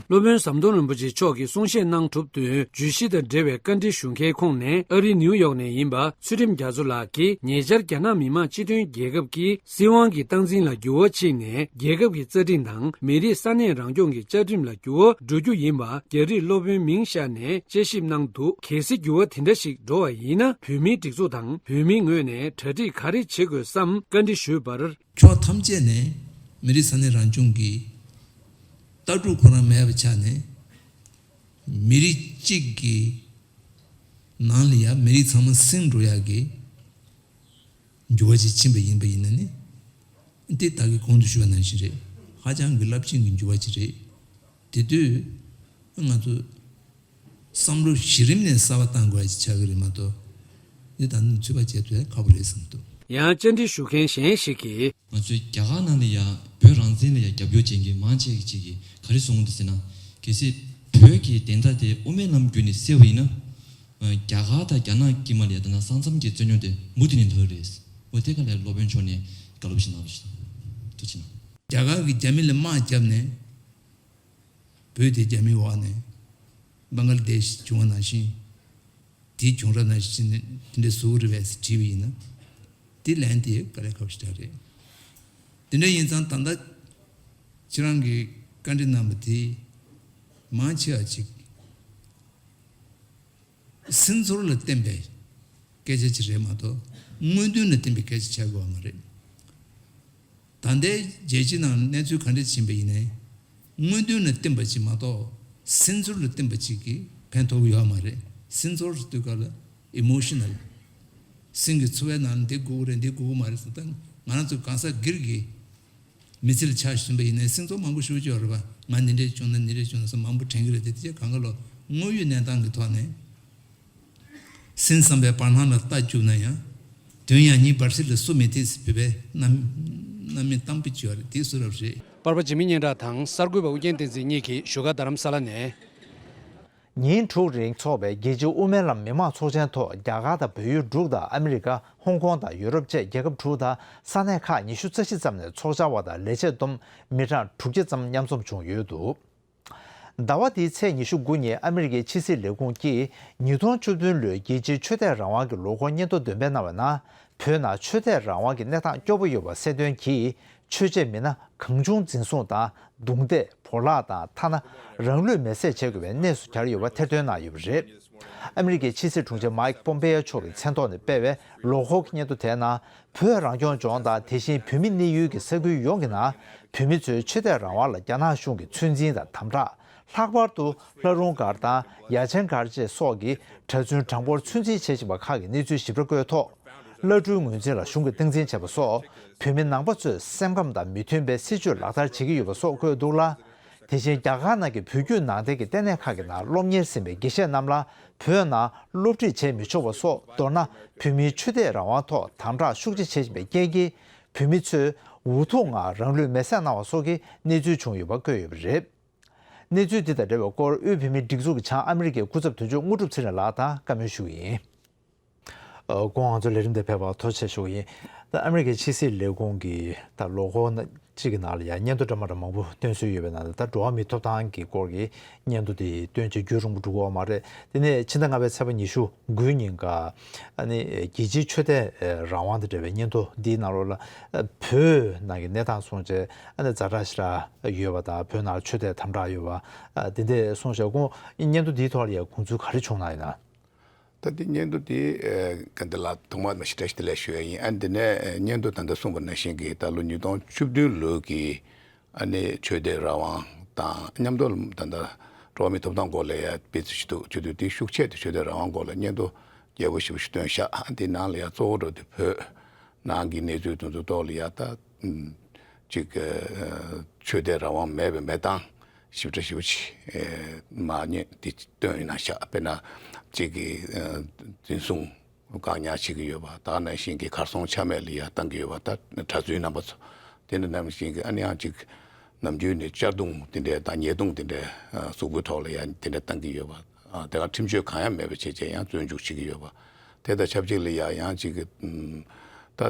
སློབ་དཔོན་ཟམ་གདོང་རིན་པོ་ཆེ་མཆོག་གིས་གསུང་བཤད་གནང་གྲུབ་བསྟུན། བརྗོད་གཞི་དང་འབྲེལ་བའི་བཀའ་འདྲི་ཞུ་མཁན་ཁོངས་ནས་ཨ་རིའི་ནིའུ་ཡོག་ནས་ཡིན་པ་ཚུལ་ཁྲིམས་རྒྱ་མཚོ་ལགས་ཀྱིས། ཉེ་ཆར་རྒྱ་ནག་མི་དམངས་སྤྱི་མཐུན་རྒྱལ་ཁབ་ཀྱིས་སྲིད་དབང་གི་སྟངས་འཛིན་ལ་འགྱུར་བ་ཕྱིན་ནས། རྒྱལ་ཁབ་ཀྱི་རྩ་ཁྲིམས་དང་མི་རིགས་ས་གནས་རང་སྐྱོང་གི་བཅའ་ཁྲིམས་ལ་འགྱུར་བ་འགྲོ་རྒྱུ་ཡིན་པ་རྒྱ་རིགས་སློབ་དཔོན་མིང་བཞག་ནས་དཔྱད་ཞིབ་གནང་འདུག། གལ་སྲིད་འགྱུར་བ་དེ་འདྲ་ཞིག་འགྲོ་བ་ཡིན་ན། བོད་མིའི་སྒྲིག་འཛུགས་དང་བོད་མིའི་ངོས་ནས་གྲ་སྒྲིག་ག་རེ་བྱེད་དགོས་བསམ་བཀའ་འདྲི་ཞུས་པར། ཕྱོགས་ཐམས་ཅད་ནས་མི་རིགས་ས་གནས་རང་སྐྱོང་གི་ལྟ་གྲུབ་ཁོ་རང་མེད་པའི་ཆ་ནས། མི་རིགས་གཅིག་གི་ནང་ལ་ཡ་མི་རིགས་ཚང་མ་ཟིན་འགྲོ་ཡག་གི་འགྱུར་བ་ཅིག་ཕྱིན་པ་ཡིན་པ་ཡིན་ན་ནི། འདི་ད་གིན་གོང་དུ་ཞུས་པ་ནང་བཞིན་རེད། ཧ་ཅང་གི་རླབས་ཆེན་གྱི་འགྱུར་བ་ཅིག་རེད། དེ་དུས་ང་ཚོ་བསམ་བློ་གཞི་རིམ་ནས་གསར་པ་བཏང་དགོས་ཡ་ཅིག་ཆགས་ཀྱི་རེད་མ་གཏོགས། འདི་ད་ནི་ཚོད་དཔག་བྱེད་ཐུབ་ཡ་ཁག་པོ་རེད་བསམ་འདུག། ཡང་བཅར་འདྲི་ཞུ་མཁན་གཞན་ཞིག་གིས། ང་ཚོའི་རྒྱ་གར་ནང་ལ་ཡ་བོད་རང་བཙན་ལ་ཡ་རྒྱབ་སྐྱོར་བྱེད་མཁན་མང་ཆེ་གི་ཅིག་གིས་ག་རེ་གསུངས་འདུག་ཟེར་ན། གལ་སྲིད་བོད་ཀྱི་བདེན་མཐའ་དེ་དབུ་མའི་ལམ་བརྒྱུད་ནས་གསལ་བ་ཡིན་ན། རྒྱ་གར་དང་རྒྱ་ནག་དཀྱིལ་མ་ལ་ཡ་ད་ན་ས་མཚམས་ཀྱི་རྩོད་རྙོག་དེ་མུ་མཐུད་ནས་ལྷོད་རེད། འོ་དེ་ག་ལ་སློབ་དཔོན་མཆོག་ནས་བཀའ་སློབ་ཞིག་གནང་རོགས་ཞུ། ཐུགས་རྗེ་གནང་། རྒྱ་གར་གྱིས་རྒྱ་མི་ལ་དམག་བརྒྱབ་ནས་བོད་དེ་རྒྱ་མིའི་འོག་ནས་བང་ག་ལ་དེཤ་བྱུང་བ་ནང་བཞིན། དེའི་བྱུང་རབས་ནང་བཞིན་དེ་འདྲ་བཟོ་གི་རེད་པས་ཟེར་དྲིས་པ་ཡིན་ན། དེ་ལན་དེ་དཀའ་ལས་ཁག་པོ་ཞིག་རེད། དེ་འདྲ་ཡིན་ཙང་ད་ལྟ་ཁྱེད་རང་གིས་བཀའ་འདྲི་གནང་བ་དེ་མང་ཆེ་བ་ཅིག་སེམས་ཚོར་ལ་བརྟེན་པའི་སྐད་ཆ་ཅིག་རེད་མ་གཏོགས། དངོས་དོན་ལ་བརྟེན་པའི་སྐད་ཆ་ཆགས་དགོས་པ་མ་རེད། ད་ལྟའི་རྒྱལ་སྤྱི་ནང་གནས་ཚུལ་ག་འདྲ་ཕྱིན་པ་ཡིན་ནའི། དངོས་དོན་ལ་བརྟེན་པ་ཅིག་མ་གཏོགས། སེམས་ཚོར་ལ་བརྟེན་པ་ཅིག་གིས་ཕན་ཐོགས་ཀྱི་ཡོད་མ་རེད། སེམས་ཚོར་ཟེར་དུས་སྐབས་ལ་ཨི་མོ་ཤི་ནལ། སེམས་ཀྱི་ཚོར་བའི་ནང་ལ་འདི་དགོས་ཀྱི་རེད། འདི་དགོས་ཀྱི་མ་རེད་ཟེར། ད་ང་རང་ཚོ་གང་ཟག་སྒེར་གྱི་མི་ཚེ་ལ་ཆ་བཞག་པ་ཡིན་ན། སེམས་ཚོར་མང་པོ་ཞེ་པོ་ཅིག་ཡོད་རེད་པ། ང་འདི་འདྲས་བྱུང་ན་འདི་འདྲས་བྱུང་ན་ཟེར་མང་པོ་དྲན་གྱི་རེད་དེ། དེ་གང་ག་ལོ་དངོས་ཡོད་གནས་སྟངས་ཀྱི་ཐོག་ནས། སེམས་ཙམ་པའི་བར་སྣང་ལ་ལྟ་བཅུག་ན་ཡང་། དོན་ཡང་སྙིང་འབར་ཚིག་ལ་བསུ་མི་ཐེག་ཟེར་བོད་པའི་རྣམ་རྣམ་སྨིན་གཏམ་དཔེ་ཅིག་ཡོད་རེད། དེ་བཟོ་འདྲ་པོ་རེད། པར་པ་འཇིགས་མེད་སྙན་གྲགས་དང་གསར་འགོད་པ་ཨུ་རྒྱན་བསྟན་འཛིན་གཉིས་ཀྱིས་བཞུགས་སྒར་རྡ་རམ་ས་ལ་ནས། ཉིན་དྲུག་རིང་འཚོགས་པའི་རྒྱལ་སྤྱིའི་དབུ་མའི་ལམ་མི་མང་ཚོགས་ཆེན་ཐོག་རྒྱ་གར་དང་བལ་ཡུལ་དྲུག་དང་ཨ་མི་རི་ཀ། ཧོང་ཀོང་དང་ཡུ་རོབ་བཅས་རྒྱལ་ཁབ་དྲུག་དང་ས་གནས་ཁག་ཉི་ཤུ་རྩ་བཞི་ཙམ་ནས་ཚོགས་བཅར་བ་དང་ལས་བྱེད་བསྡོམས་མི་གྲངས་དྲུག་བརྒྱ་ཙམ་མཉམ་འཛོམས་བྱུང་ཡོད་འདུག། ཟླ་བ་འདིའི་ཚེས་ཉི་ཤུ་དགུ་ཉིན་ཨ་མི་རི་ཀའི་ཕྱི་སྲིད་ལས་ཁུངས་ཀྱིས་ཉིས་སྟོང་བཅུ་བདུན་ལོའི་རྒྱལ་སྤྱིའི་ཆོས་དད་རང་དབང་གི་ལོ་འཁོར་སྙན་ཐོ་འདོན་སྤེལ་གནང་བའི་ནང་། བོད་ནང་ཆོས་དད་རང་དབང་གི་གནས་སྟངས་སྐྱོ་པོ་ཡོད་པ་གསལ་སྟོན་གྱིས། ཆོས་བྱེད་མི་སྣ་གང་བྱུང་འཛིན་བཟུང་དང་། རྡུང་རྡེག་བོར་བརླག་དང་། ཐ་ན་རང་ལུས་མེར་སྲེག་བྱེད་དགོས་པའི་གནས་སུ་གྱར་ཡོད་པ་ཐེར་འདོན་གནང་ཡོད་པ་རེད། ཨ་མི་རི་ཀའི་ཕྱི་སྲིད་དྲུང་ཆེ་མཱིག་པོམ་པེ་ཡོ་མཆོག་གི་མཚན་ཐོག་ནས་སྤེལ་བའི་ལོ་འཁོར་གྱི་སྙན་ཐོ་དེའི་ནང་། བོད་རང་སྐྱོང་ལྗོངས་དང་། དེ་བཞིན་བོད་མི་གནས་ཡུལ་གྱི་ས་ཁུལ་ཡོངས་ཀྱི་ནང་། བོད་མི་ཚོའི་ཆོས་དད་རང་དབང་ལ་རྒྱ་ནག་གཞུང་གིས་ཚོད་འཛིན་དང་དམ་དྲག། ལྷག་པར་དུ་ལྷ་རུང་སྒར་དང་ཡ་ཆེན་སྒར་བཅས་སོགས་ཀྱི་གྲྭ་བཙུན་གྲངས་འབོར་ཚོད་འཛིན་བྱེད་བཞིན་པ་ཁག་གི་གནས་ཚུལ་ཞིབ་ཕྲ་བཀོད་ཐོག། བླ་སྤྲུལ་ངོས་འཛིན་ལ་གཞུང་གིས་སྟངས་འཛིན་བྱས་པ་སོགས། བོད་མི་ནང་པ་ཚོས་སེམས་ཁམས་དང་མི་མཐུན་པའི་སྲིད་བྱུས་ལག་བསྟར་བྱེད་ཀྱི་ཡོད་པ་སོགས་བཀོད་འདུག་ལ། དེ་བཞིན་རྒྱ་གར་ནང་གི་བོད་བརྒྱུད་ནང་བསྟན་གྱི་ལྟེ་གནས་ཁག་གི་ནང་སློབ་གཉེར་ཟིན་པའི་དགེ་བཤེས་རྣམས་ལ་བོད་ནང་སློབ་ཁྲིད་བྱེད་མི་ཆོག་པ་སོགས། མདོར་ན་བོད་མིའི་ཆོས་དད་རང་དབང་ཐོག་དམ་དྲག་ཤུགས་ཆེ་བྱེད་བཞིན་པའི་རྐྱེན་གྱིས། བོད་མི་ཚོས་འུ་ཐུག་ངང་རང་ལུས་མེར་སྲེག་གནང་བ་སོགས་ཀྱི་གནས་ཚུལ་བྱུང་ཡོད་པ་བཀོད་ཡོད་པ་རེད། གནས་ཚུལ་འདི་དང་འབྲེལ་བའི་སྐོར། དབུས་བོད་མིའི་སྒྲིག་འཛུགས་ཀྱི་བྱང་ཨ་མི་རི་ཀའི་སྐུ་ཚབ་དོན་གཅོད་དངོས་གྲུབ་ཚེ་རིང་ལགས་དང་བཀའ་མོལ་ཞུ་གི་ཡིན། ཨ། སྐུ་ངོ་ང་ཚོའི་ལས་རིམ་དེར་ཕེབས་པར་ཐུགས་རྗེ་ཆེ་ཞུ་གི་ཡིན། ད་ཨ་མི་རི་ཀའི་ཕྱི་སྲིད་ལས་ཁུངས་ཀྱིས་ད་ལོ་འཁོར་གཅིག་གི་ནང་ལ་ཡང་སྙན་ཐོ་འདྲ་མི་འདྲ་མང་པོ་བཏོན་སྲོལ་ཡོད་པའི་ནང་ལ། ད་འགྲོ་བ་མིའི་ཐོབ་ཐང་གི་སྐོར་གྱི་སྙན་ཐོ་དེ་བཏོན་བྱས་རྒྱུན་རིང་པོ་འགྲོ་གི་ཡོད་མ་རེད། དེ་ནས་ཕྱི་ཟླ་ལྔ་པའི་ཚེས་པ་ཉི་ཤུ་དགུའི་ཉིན་ཀ། ཨ་ནི་རྒྱལ་སྤྱིའི་ཆོས་དད་རང་དབང་དང་འབྲེལ་བའི་སྙན་ཐོ་འདིའི་ནང་ལོགས་ལ། ཨ། བོད་ནང་གི་གནས་སྟངས་སོང་བྱས། ཨ་ནི་ཛ་དྲག་ཞེ་དྲག་ཡོད་པ་དང་། བོད་ནང་ལ་ཆོས་དད་དམ་དྲག་ཡོད་པ། ཨ། དེ་འདྲ་སོང་བྱས། ཁོང་སྙན་ཐོ་འདིའི་ཐོག་ལ་ཡང་དགོངས་ཚུལ་ག་རེ་བྱུང་གནང་ཡོད་ན། ད་དེ་སྙན་ཐོ་དེ། ཨ། ག་འདི་ལ་ཐོག་མར་མ་ཞེ་དྲག་ཞིག་དེ་ལས་ཞུ་ཡ་ཡིན། ཨ། འདི་ནས་སྙན་ཐོ་ད་ལྟ་གསུངས་པ་ནང་བཞིན་གྱི་ད་ལོ་ཉིས་སྟོང་བཅུ་བདུན་ལོའི་གི། ཨ་ནི་ཆོས་དད་རང་དབང་དང་མཉམ་དུ་ད་ལྟ་འགྲོ་བ་མིའི་ཐོབ་ཐང་སྐོར་ལ་ཡ་དཔེ་ཆ་ཞིག་འདུག་བྱེད་དུས་དེ་ཤུགས་ཆེ་དེ་ཆོས་དད་རང་དབང་སྐོར་ལ་སྙན་ཐོ་རྒྱས་པོ་ཞེ་པོ་ཞིག་བཏོན་ཤག་དེ་ནང་ལ་ཡ་གཙོ་བོ་འགྲོ་དེ་བོད་ནང་གི་གནས་ཚུལ་དེ་ཚོ་ཐོག་ལ་ཡ། ད་ཅིག་ཨ། ཆོས་དད་རང་དབང་མེད་པའི་མེད་སྟངས་ཞིབ་ཕྲ་ཞིབ་ཕྲ་ཅིག་ཨ། མ་ཉེས་དེ་བཏོན་ཡོད་ན་ཤག་དཔེར་ན་ཅིག་གི། ཨ། འཛིན་བཟུང་བཀག་ཉར་བྱེད་ཀྱི་ཡོད་པ། ད་ག་ནང་བཞིན་གྱི་གར་སོང་ཆ་མེད་ལ་ཡ་བཏང་གི་ཡོད་པ། ད་གྲྭ་བཙུན་རྣམ་པ་ཚོ་དེ་འདྲ་ནང་བཞིན་གྱི། ཨ་ནི་ཡང་ཅིག་ནམ་རྒྱུན་ནས་གཅར་རྡུང་དེ་འདྲའི་དང་ཉེས་རྡུང་དེ་འདྲའི། ཨ། གཟུགས་པོའི་ཐོག་ལ་ཡ་དེ་འདྲ་བཏང་གི་ཡོད་པ། ཨ། དེ་ག་ཁྲིམས་གཅོད་གང་ཡང་མེད་པ་བྱས་བྱས་ཡང་བཙོན་འཇུག་བྱེད་ཀྱི་ཡོད་པ། དེ་དང་ཆབས་ཅིག་ལ་ཡ་ཡང་ཅིག་གི། ཨམ། ད་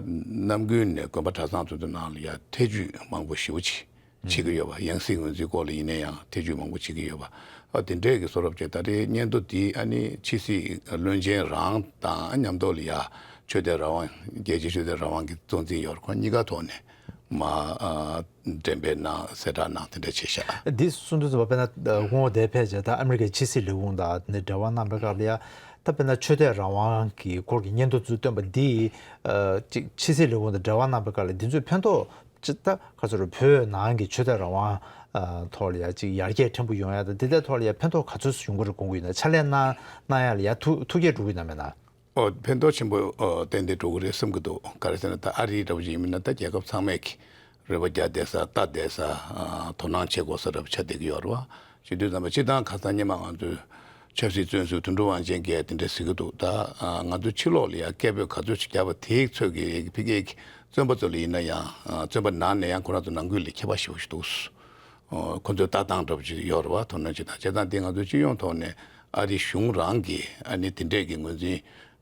ནམ་རྒྱུན་ནས་དགོན་པ་གྲྭ་ཚང་ཚོ་དེ་ནང་ལ་ཡ་ཐེ་ཇུས་མང་པོ་ཞེ་པོ་ཅིག་བྱེད་ཀྱི་ཡོད་པ། ཡང་སྲིད་ངོས་འཛིན་སྐོར་ལ་ཡིན་ན་ཡང་ཐེ་ཇུས་མང་པོ་བྱེད་ཀྱི་ཡོད་པ། ཨ། དེ་འདྲས་ཀྱི་བཟོ་འདྲ་བྱས། ད་རེས་སྙན་ཐོ་འདི་ཨ་ནི་ཕྱི་སྲིད་བློན་ཆེན་རང་དང་མཉམ་དུ་ལ་ཡ་ཆོས་དད་རང་དབང་། རྒྱལ་སྤྱིའི་ཆོས་དད་རང་དབང་གི་གཙོ་འཛིན་ཡོད་རེད། ཁོང་གཉིས་ཀ་ཐོག་ནས་མར། ཨ། འགྲེམས་སྤེལ་གནང་། གསལ་བསྒྲགས་གནང་། དེ་འདྲ་བྱས་ཤག་འདི་གསུང་དུས་ཙམ་པ། དཔེར་ན་སྐུ་ངོ་དེ་ཕེབས་བྱས་ད་ཨ་མི་རི་ཀའི་ཕྱི་སྲིད་ལས་ཁུངས་དང་ནི་འབྲེལ་བ་གནང་པའི་སྐབས་ལ་ཡ། ད་དཔེར་ན་ཆོས་དད་རང་དབང་གི་སྐོར་གྱི་སྙན་ཐོ་ཚུར་བཏོན་པ་འདི། ཨ། ཅིག་ཕྱི་སྲིད་ལས་ཁུངས་དང་འབྲེལ་བ་གནང་པའི་སྐབས་ལ་འདི་ཚོས་ཕན་ཐོགས་ཅི། ད་ག་ཚོད་རེད། བོད་ནང་གི་ཆོས་དད་རང་དབང་། ཨ། ཐོག་ལ་ཡ་ཅིག་ཡར་རྒྱས་ཕྲན་བུ་ཡོང་ཡ་དང་། འདི་འདྲའི་ཐོག་ལ་ཡ་ཕན་ཐོགས་ག་ཚོད་ཡོང་གི་རེད་དགོངས་ཀྱི་ཡོད་ན། ཕྱག་ལས་གནང་གནང་ཡ་ལ་ཡ་ཐུགས་ཐུགས་བསྐྱེད་འགྲོ་གི་ཡོད་ན་མེད་ན། ཨོ། ཕན་ཐོགས་ཆེན་པོ། ཨོ། ཏན་ཏན་འགྲོ་གི་རེད་བསམ་གྱི་འདུག་ག་རེ་ཟེར་ན་ད་ཨ་རི་འདྲ་བོ་ཅིག་ཡིན་ན་ད་རྒྱལ་ཁབ་ཚང་མས་ཀྱི་རེ་བ་རྒྱག་བསྡད་ས། ལྟ་བསྡད་ས། ཨ། དོ་སྣང་བྱེད་དགོས་ས་འདྲ་བོ་ཆགས་བསྡད་ཀྱི་ཡོད་རེད་བ། བྱེད་དུས་ཙམ་པ་སྤྱིར་བཏང་ཁ་སང་སྔོན་མ་ང་ཚོའི་ཆབ་སྲིད་བཙོན་ཟུར་དོན་གྲུབ་དབང་ཆེན་གྱིས་དེ་འདྲ་ཟེར་གྱི་འདུག་ད། ཨ། ང་ཚོ་ཕྱི་ལོགས་ལ་ཡ་སྐད་འབོད་ག་ཚོད་ཅིག་བརྒྱབ་པ་དེའི་ཚོད་ཀྱིས་ཕ་གིའི་བཙོན་པ་ཚོ་ལ་ཡིན་ན་ཡང་། ཨ། བཙོན་པ་ནང་ནས་ཡང་ཁོ་རང་ཚོ་ནང་ཁུལ་ལ་ཁྱད་པར་ཞེ་པོ་ཞིག་འདུག་ཨོ། ཁོ་ཚོའི་ལྟ་སྟངས་འདྲ་པོ་ཅིག་ཡོད་རེད་བ། དོ་སྣང་བྱེད་སྟངས། བྱས་ཙང་དེ་ང་ཚོའི་སྤྱི་ཡོངས་ཐོག་ནས་ཨ་རིའི་གཞུང་རང་གིས་ཨ་ནི་དེ་འདྲས་ཀྱི་ངོས་འཛིན་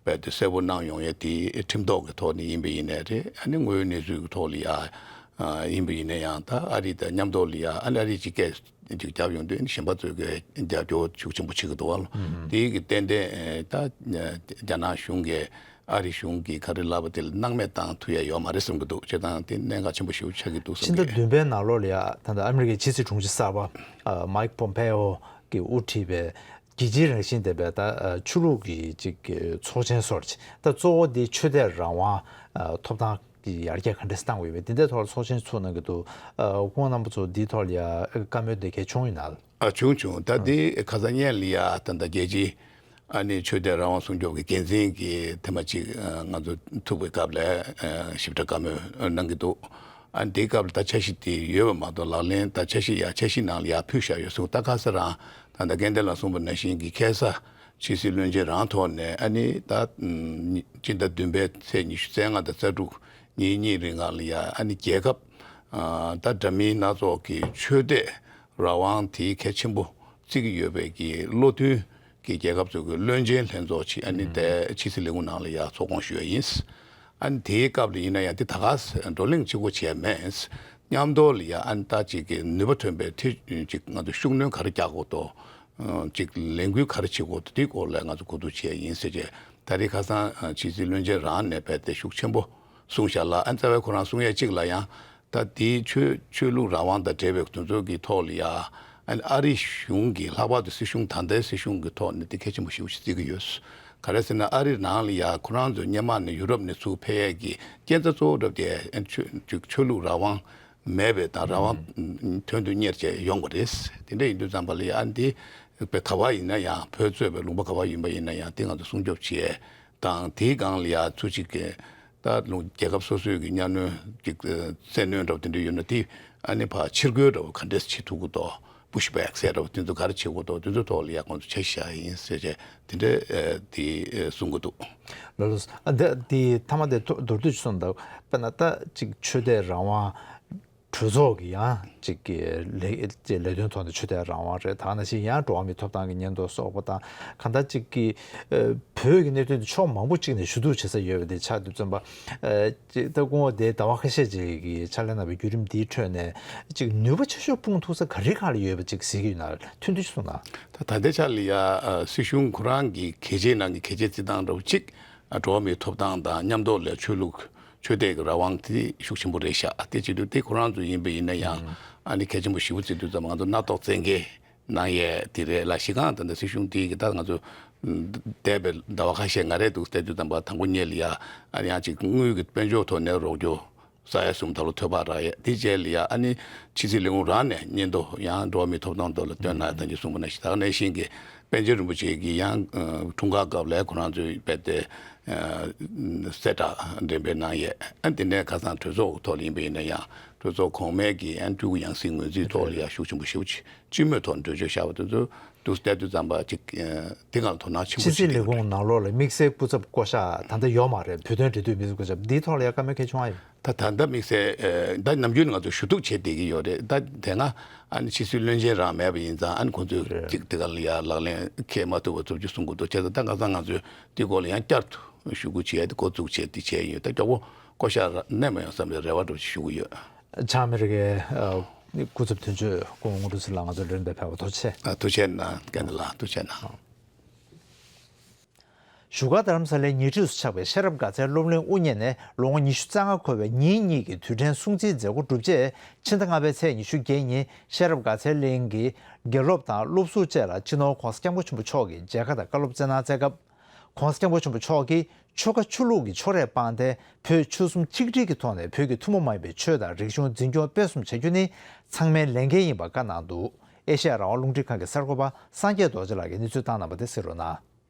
རྦད་དེ་གསལ་པོ་གནང་ཡོང་ཡས་དེ་ཁྲིམས་ཐོག་གི་ཐོག་ནས་ཡིན་པ་ཡིན་ནའི་རེད། ཨ་ནི་དངོས་ཡོད་གནས་ཚུལ་གྱི་ཐོག་ལ་ཡ། ཨ། ཡིན་པ་ཡིན་ན་ཡང་ད་ཨ་རི་དང་མཉམ་དུ་ལ་ཡ། ཨ་ནི་ཨ་རི་ཅིག་སྐད་ཅིག་བརྒྱབ་ཡོང་དུས་ཨ་ནི་གཞན་པ་ཚོས་ཀྱི་རྒྱབ་སྐྱོར་ཤུགས་ཆེན་པོ་བྱེད་ཀྱི་འདུག་བ་ལ། ཨུ་ཧུམ། དེ་གི་ཏན་ཏན་ད་རྒྱ་ནག་གཞུང་གིས་ཨ་རི་གཞུང་གིས་ག་རེ་ལབ་པ་དེ་ལ་སྣང་མེད་བཏང་ཐུབ་ཡ་ཡོད་མ་རེད་བསམ་གྱི་འདུག་བྱས་ཙང་དེ་གནད་འགག་ཆེན་པོ་ཞེ་པོ་ཆགས་ཀྱི་འདུག་བསམ་གྱི། ཕྱི་ཟླ་བདུན་པའི་ནང་ལོགས་ལ་ཡ་ད་ལྟ་ཨ་མི་རི་ཀའི་ཕྱི་སྲིད་དྲུང་ཆེ་གསར་པ། ཨ། མའིག་པོམ་པེ་ཨོ་གིས་དབུ་ཁྲིད་པའི་རྒྱལ་སྤྱིའི་རང་བཞིན་ལྡན་པའི། ད། ཨ། ཆོས་ལུགས་ཀྱི་ཅིག་ཚོགས་ཆེན་སོགས་ཅིག་ད་གཙོ་བོ་འདི་ཆོས་དད་རང་དབང་། ཨ། ཐོབ་ཐང་གི་ཡར་རྒྱས་ག་འདྲས་བཏང་དགོས་ཡོད་པས། འདི་འདྲའི་ཐོག་ལ་ཚོགས་ཆེན་ཚུགས་གནང་གི་འདུག་ཨ། སྐུ་ངོ་རྣམ་པ་ཚོ་འདིའི་ཐོག་ལ་ཡ་བཀའ་མོལ་འདི་གས་བྱུང་ཡོད་ན། ཨ། བྱུང་བྱུང་། ད་འདི་ཁ་སང་སྔོན་ལ་ཡ་ད་ལྟ་རྒྱལ་སྤྱིའི་ཨ་ནི་ཆོས་དད་རང་དབང་སྲུང་སྐྱོབ་ཀྱི་འགན་འཛིན་གྱིས་ཐེངས་མ་གཅིག་ཨ། ང་ཚོ་ཐུག་པའི་སྐབས་ལ། ཨ། ཞིབ་ཕྲ་བཀའ་མོལ་གནང་གི་འདུག་ཨ། འདིའི་སྐབས་ལ་ད་འཆར་གཞི་དེ་ཡོད་པ་མ་གཏོགས་ལག་ལེན། ད་འཆར་གཞི་ཡ་འཆར་གཞི་ནང་ལ་ཡ་ཕུལ་བཞག་ཡོད་གསུངས། ད་ཁ་སང་རང་ད་ལྟ་སྐལ་ལྡན་ལགས་གསུངས་པ་ནང་བཞིན་གྱི་ཁ་སང་ཕྱི་སྲིད་བློན་ཆེན་རང་ཐོག་ནས་ཨ་ནི་ད་ཨམ། སྤྱི་ཟླ་བདུན་པའི་ཚེས་ཉི་ཤུ་རྩ་ལྔ་དང་རྩ་དྲུག་ཉིན་གཉིས་རིང་ལ་ཡ་ཨ་ནི་རྒྱལ་ཁབ། ཨ། ད་འདྲ་མིན་སྣ་ཚོགས་ཀྱི་ཆོས་དད་རང་དབང་དེ་གལ་ཆེན་པོ་བརྩི་གི་ཡོད་པའི་གི་བློ་མཐུན་གྱི་རྒྱལ་ཁབ་ཚོ་གི་བློན་ཆེན་ལྷན་ཚོགས་ཅིག་ཨ་ནི་ཨུ་དེ་ཕྱི་སྲིད་ལས་ཁུངས་ནང་ལ་ཡ་ཚོགས་སྐོང་ཞུ་ཡ་ཡིན། ཨ་ནི་དེའི་སྐབས་ལ་ཡིན་ན་ཡང་དེ་ད་ག་ས་བགྲོ་གླེང་གཅིག་པོ་བྱས་མེད། མཉམ་དུ་ལ་ཡ་ཨ་ནི་ད་ཅིག་གི་ནུས་པ་ཐོན་པའི་ཐད་ཅིག་ང་ཚོ་ཤུགས་སྣོན་ག་རེ་རྒྱག་དགོས་འདུག་ཅིག་ལས་འགུལ་ག་རེ་བྱེད་དགོས་འདུག་དེའི་སྐོར་ལ་ང་ཚོ་གོ་བསྡུར་བྱས་ཡིན་ཟེར་བྱས། ད་རེས་ཁ་སང་ཕྱི་སྲིད་བློན་ཆེན་རང་ནས་རྦད་དེ་ཤུགས་ཆེན་པོ་གསུངས་བཞག་ལ། ཨ་ནི་རྩ་བའི་ཁོ་རང་གསུང་ཡས་གཅིག་ལ་ཡང་ད་དེའི་ཆོས་ཆོས་ལུགས་རང་དབང་དང་འབྲེལ་བའི་དོན་ཚོགས་ཀྱི་ཐོག་ལ་ཡ། ཨ་ནི་ཨ་རི་གཞུང་གི་ལྷག་པར་དུ་སྲིད་གཞུང་ད་ལྟའི་སྲིད་གཞུང་གི་ཐོག་ནས་དེ་གལ་ཆེན་པོ་ཞེ་པོ་ཞིག་བརྩི་གི་ཡོད། ག་རེ་ཟེར་ན་ཨ་རི་ནང་ལ་ཡ་ཁོ་རང་ཚོ་སྔོན་མ་ནས་ཡུ་རོབ་ནས་ཚུར་ཕེབས་ཡས་ཀྱི་རྐྱེན་རྩ་གཙོ་བོ་འདྲ་བོ་དེ་ཨ་ནི་ཆོས་ཆོས་ལུགས་རང་དབང་མེད་པའི་དང་རང་དབང་དོན་དུ་གཉེར་བྱས་ཡོང་བ་རེད། དེ་འདྲ་ཡིན་དུས་ཙམ་པ་ལ་ཡ་ཨ་ནི་དེ་དཔེ་ག་བ་ཡིན་ན་ཡང་བོད་གཙོས་པའི་ལུང་པ་ག་བ་ཡིན་པ་ཡིན་ན་ཡང་དེ་ང་ཚོ་སྲུང་སྐྱོབ་བྱེད་ཡས་དང་། དེའི་སྒང་ལ་ཡ་ཚུར་གཅིག་གི་ད་ལུང་རྒྱལ་ཁབ་སོ་སོའི་གི་གཉའ་གནོན་གྱི་བཙན་གནོན་འདྲ་བོ་དེ་འདྲ་ཡོད་ན་དེ་ཨ་ནི་ཕར་ཕྱིར་རྒོལ་འདྲ་བོ་ག་འདྲས་བྱེད་ཐུབ་ཀྱི་འདུག་པུཤ་བེག་ཟེར་རོ། དེ་ཚོ་ག་རེ་བྱེད་དགོས་འདུག་དེ་ཚོའི་ཐོག་ལ་ཡ་ཁོང་ཚོ་འཆར་གཞི་བཞག་ཡིན་ཟེར་བྱས་དེ་འདྲ་དེ་གསུང་གི་འདུག་ལགས་ལགས། ཨ་འདི་དེ་མཐའ་མ་དེ་མདོར་བསྡུས་ཤིག་གསུངས་དང་། དཔེར་ན་ད་ཅིག་ཆོས་དད་རང་དབང་གྲོས་ཚོགས་ཀྱི་ཡང་ཅིག་གི་ལས་ལས་དོན་ཐོག་ནས་ཆོས་དད་རང་དབང་རེད། ད་ནང་བཞིན་ཡང་འགྲོ་བ་མིའི་ཐོབ་ཐང་གི་ཉེན་རྟོག་སོགས་པ་དང་གང་ལྟར་ཅིག་གི་ཨ་བོད་ཀྱི་གནད་དོན་དེ་ཕྱོགས་མང་པོ་ཅིག་ནས་ཞུ་གཏུག་བྱེད་ས་ཡོད་པ་དེ་ཆགས་དུས་ཙམ་པ། ཨ་ཅིག་ད་སྐུ་ངོ་དེ་ཟླ་བ་ཁ་ཤས་ཅིག་གི་ཕྱག་ལས་གནང་བའི་བརྒྱུད་རིམ་འདིའི་ཁྲོད་ནས་ཅིག་ནུས་པ་ཆེ་ཤོས་སྤུངས་ཐུབ་ས་ག་རེ་གང་ལ་ཡོད་པ་ཅིག་གཟིགས་ཀྱི་ཡོད་ན་ཐུང་ཐུང་ཞིག་གསུངས་ན། ད་ད་ལྟའི་ཆ་ལ་ཡ་ཨ་སྲིད་གཞུང་ཁོ་རང་གི་གལ་ཆེའི་ནང་གི་གལ་ཆེའི་རྩིས་སྟངས་འདྲ་བོ་གཅིག་ཨ་འགྲོ་བ་མིའི་ཐོབ་ཐང་དང་མཉམ་དུ་ལ་ཆོས་ལུགས་ཆོས་དད་ཀྱི་རང་དབང་དེ་ཤུགས་ཆེན་པོ་རེད་ཤག་དེ་བྱེད་དུས་དེ་ཁོ་རང་ཚོ་ཡིན་པ་ཡིན་ན་ཡང་ཨ་ནི་གལ་ཆེན་པོ་ཞེ་པོ་བརྩི་དུས་ཙམ་ང་ཚོ་མནའ་ཐོག་བཙན་འགེལ་གནང་ཡས་དེ་རེད་ལ། གཞི་རྐང་ད་ལྟ་སྲིད་གཞུང་དེ་གི་ད་ང་ཚོ་འདས་པའི་ཟླ་བ་ཁ་ཤས་ང་རེ་འདུག་བལྟས་དུས་ཙམ་པ་དང་པོ་ཉིད་ལ་ཡ་ཨ་ནི་ཡང་ཅིག་དངུལ་གྱི་དཔལ་འབྱོར་ཐོག་ནས་རོགས་སྐྱོར། ས་ཡ་གསུམ་ད་ལོ་ཐོལ་པ་རག་ཡས་དེ་རྗེས་ལ་ཡ་ཨ་ནི་ཕྱི་སྲིད་ལས་ཁུངས་རང་ནས་མཉེན་དོ་ཡང་འགྲོ་བ་མིའི་ཐོབ་ཐང་ཐོག་ལ་བཏོན་གནང་དང་ཅི་གསུངས་པ་ནང་བཞིན་ད་ག་ནང་བཞིན་གྱི་པཎ་ཆེན་རིན་པོ་ཆེ་གི་ཡང་འཁྲུངས་སྐར་སྐབས་ལ་ཁོ་རང་ཚོས་དཔེ་དེ་གསལ་བསྒྲགས་འགྲེམས་སྤེལ་གནང་ཡས་ཨ་དེ་ནས་ཁ་སང་གྲོས་ཚོགས་ཐོག་ལ་ཡིན་པ་ཡིན་ན་ཡང་གྲོས་ཚོགས་གོང་མའི་གི་ཨ་སྤྲུལ་སྐུ་ཡང་སྲིད་ངོས་འཛིན་ཐོག་ལ་ཡང་ཤུགས་ཆེན་པོ་ཞེ་པོ་ཅིག་སྤྱི་མོས་ཐོག་གྲོས་ཆོད་བཞག་པ་དེ་ཚོ་འདུག་བལྟས་དུས་ཙམ་པ་ཅིག་དེ་ག་ལ་དོ་སྣང་ཆེན་པོ་ཕྱི་སྲིད་བྱེད་ཀྱི་ལས་ཁུངས་ནང་ལོགས་ལ་དམིགས་བསལ་སྐུ་ཚབ་བསྐོ་གཞག་ད་ལྟ་ཡོད་མ་རེད། བོད་དོན་འབྲེལ་མཐུད་དམིགས་བསལ་སྐུ་ཚབ་འདིའི་ཐོག་ལ་ཡང་བཀའ་མོལ་གལ་བྱུང་བ་ཡིན། ད་ད་ལྟ་དམིགས་བསལ་ཨ་ད་ནམ་རྒྱུན་ང་ཚོ་ཞུ་གཏུག་བྱེད་བསྡད་ཀྱི་ཡོད་རེད། ད་དེ་སྔ་ཨ་ནི་ཕྱི་སྲིད་བློན་ཆེན་རང་མེད་པ་ཡིན་ཙང་ཨ་ནི་ཁོང་ཚོས་རེད། ཅིག་དེ་ག་ལ་ཡ་ལག་ལེན་འཁེལ་མ་ཐུབ་པ་ཚོ་ཅིག་གསུང་གི་འདུག་བྱས་ཙང་ད་ང་ཚང་ང་ཚོས་དེ་སྐོར་ལ་ཡང་བསྐྱར་དུ་ཞུ་སྐུལ་བྱས་ཏེ་འགོ་བཙུགས་བྱས་ཏེ་བྱས་ཡོད། ད་མགྱོགས་པོ་བསྐོ་གཞག་ར་གནས་མ་ཡོང་བསམ་པའི་རེ་བ་འདྲ་པོ་ཅིག་ཞུ་གི་ཡོད། བྱང་ཨ་མི་རི་ཀའི་ཨ་སྐུ་ཚབ་དོན་གཅོད་སྐུ་ངོ་དངོས་གྲུབ་ཚེ་རིང་ལགས་ང་ཚོའི་ལས་རིམ་དུ་ཕེབས་པར་ཐུགས་རྗེ་ཆེ། ཨ་ཐུགས་རྗེ་གནང་། སྐལ་ལྡན་ལགས་ཐུགས་རྗེ་གནང་། བཞུགས་སྒར་རྡ་རམ་ས་ལའི་ཉེ་འཁྲིས་སུ་ཆགས་པའི་ཤེས་རབ་དགའ་ཚལ་སློབ་གླིང་དབུ་བརྙེས་ནས་ལོ་ངོ་ཉི་ཤུ་རྩ་ལྔ་འཁོར་བའི་ཉིན་གཉིས་ཀྱི་དུས་དྲན་སྲུང་བརྩིའི་མཛད་སྒོ་གྲུབ་རྗེས་ཕྱི་ཟླ་ལྔ་པའི་ཚེས་ཉི་ཤུ་བརྒྱད་ཉིན་ཤེས་རབ་དགའ་ཚལ་གླིང་གི་དགེ་སློབ་དང་སློབ་ཟུར་བཅས་ལ་སྤྱི་ནོར་༧གོང་ས་༧སྐྱབས་མགོན་ཆེན་པོ་མཆོག་གིས་མཇལ་ཁ་དང་བཀའ་སློབ་སྩལ་གནང་མཛད་སྐབས། ༧གོང་ས་༧སྐྱབས་མགོན་ཆེན་པོ་མཆོག་གིས་ཆོལ་ཁ་ཆོས་ལུགས་ཀྱི་ཕྱོགས་རིས་སྤངས་ཏེ་བོད་ཆོལ་གསུམ་གཅིག་སྒྲིལ་གྱི་ཐོག་ནས་བོད་ཀྱི་ཐུན་མོང་མ་ཡིན་པའི་ཆོས་དང་རིག་གཞུང་འཛིན་སྐྱོང་སྤེལ་གསུམ་བྱ་རྒྱུ་ནི་ཚང་མའི་ལས་འགན་ཡིན་པ་བཀའ་གནང་འདུག་ཨེ་ཤེ་ཡ་རང་དབང་རླུང་འཕྲིན་ཁང་གི་གསར་འགོད་པ་སངས་རྒྱས་རྡོ་རྗེ་ལགས་ཀྱིས་གནས་ཚུལ་བཏང་གནང་བ་དེ་གསན་རོགས་གནང་།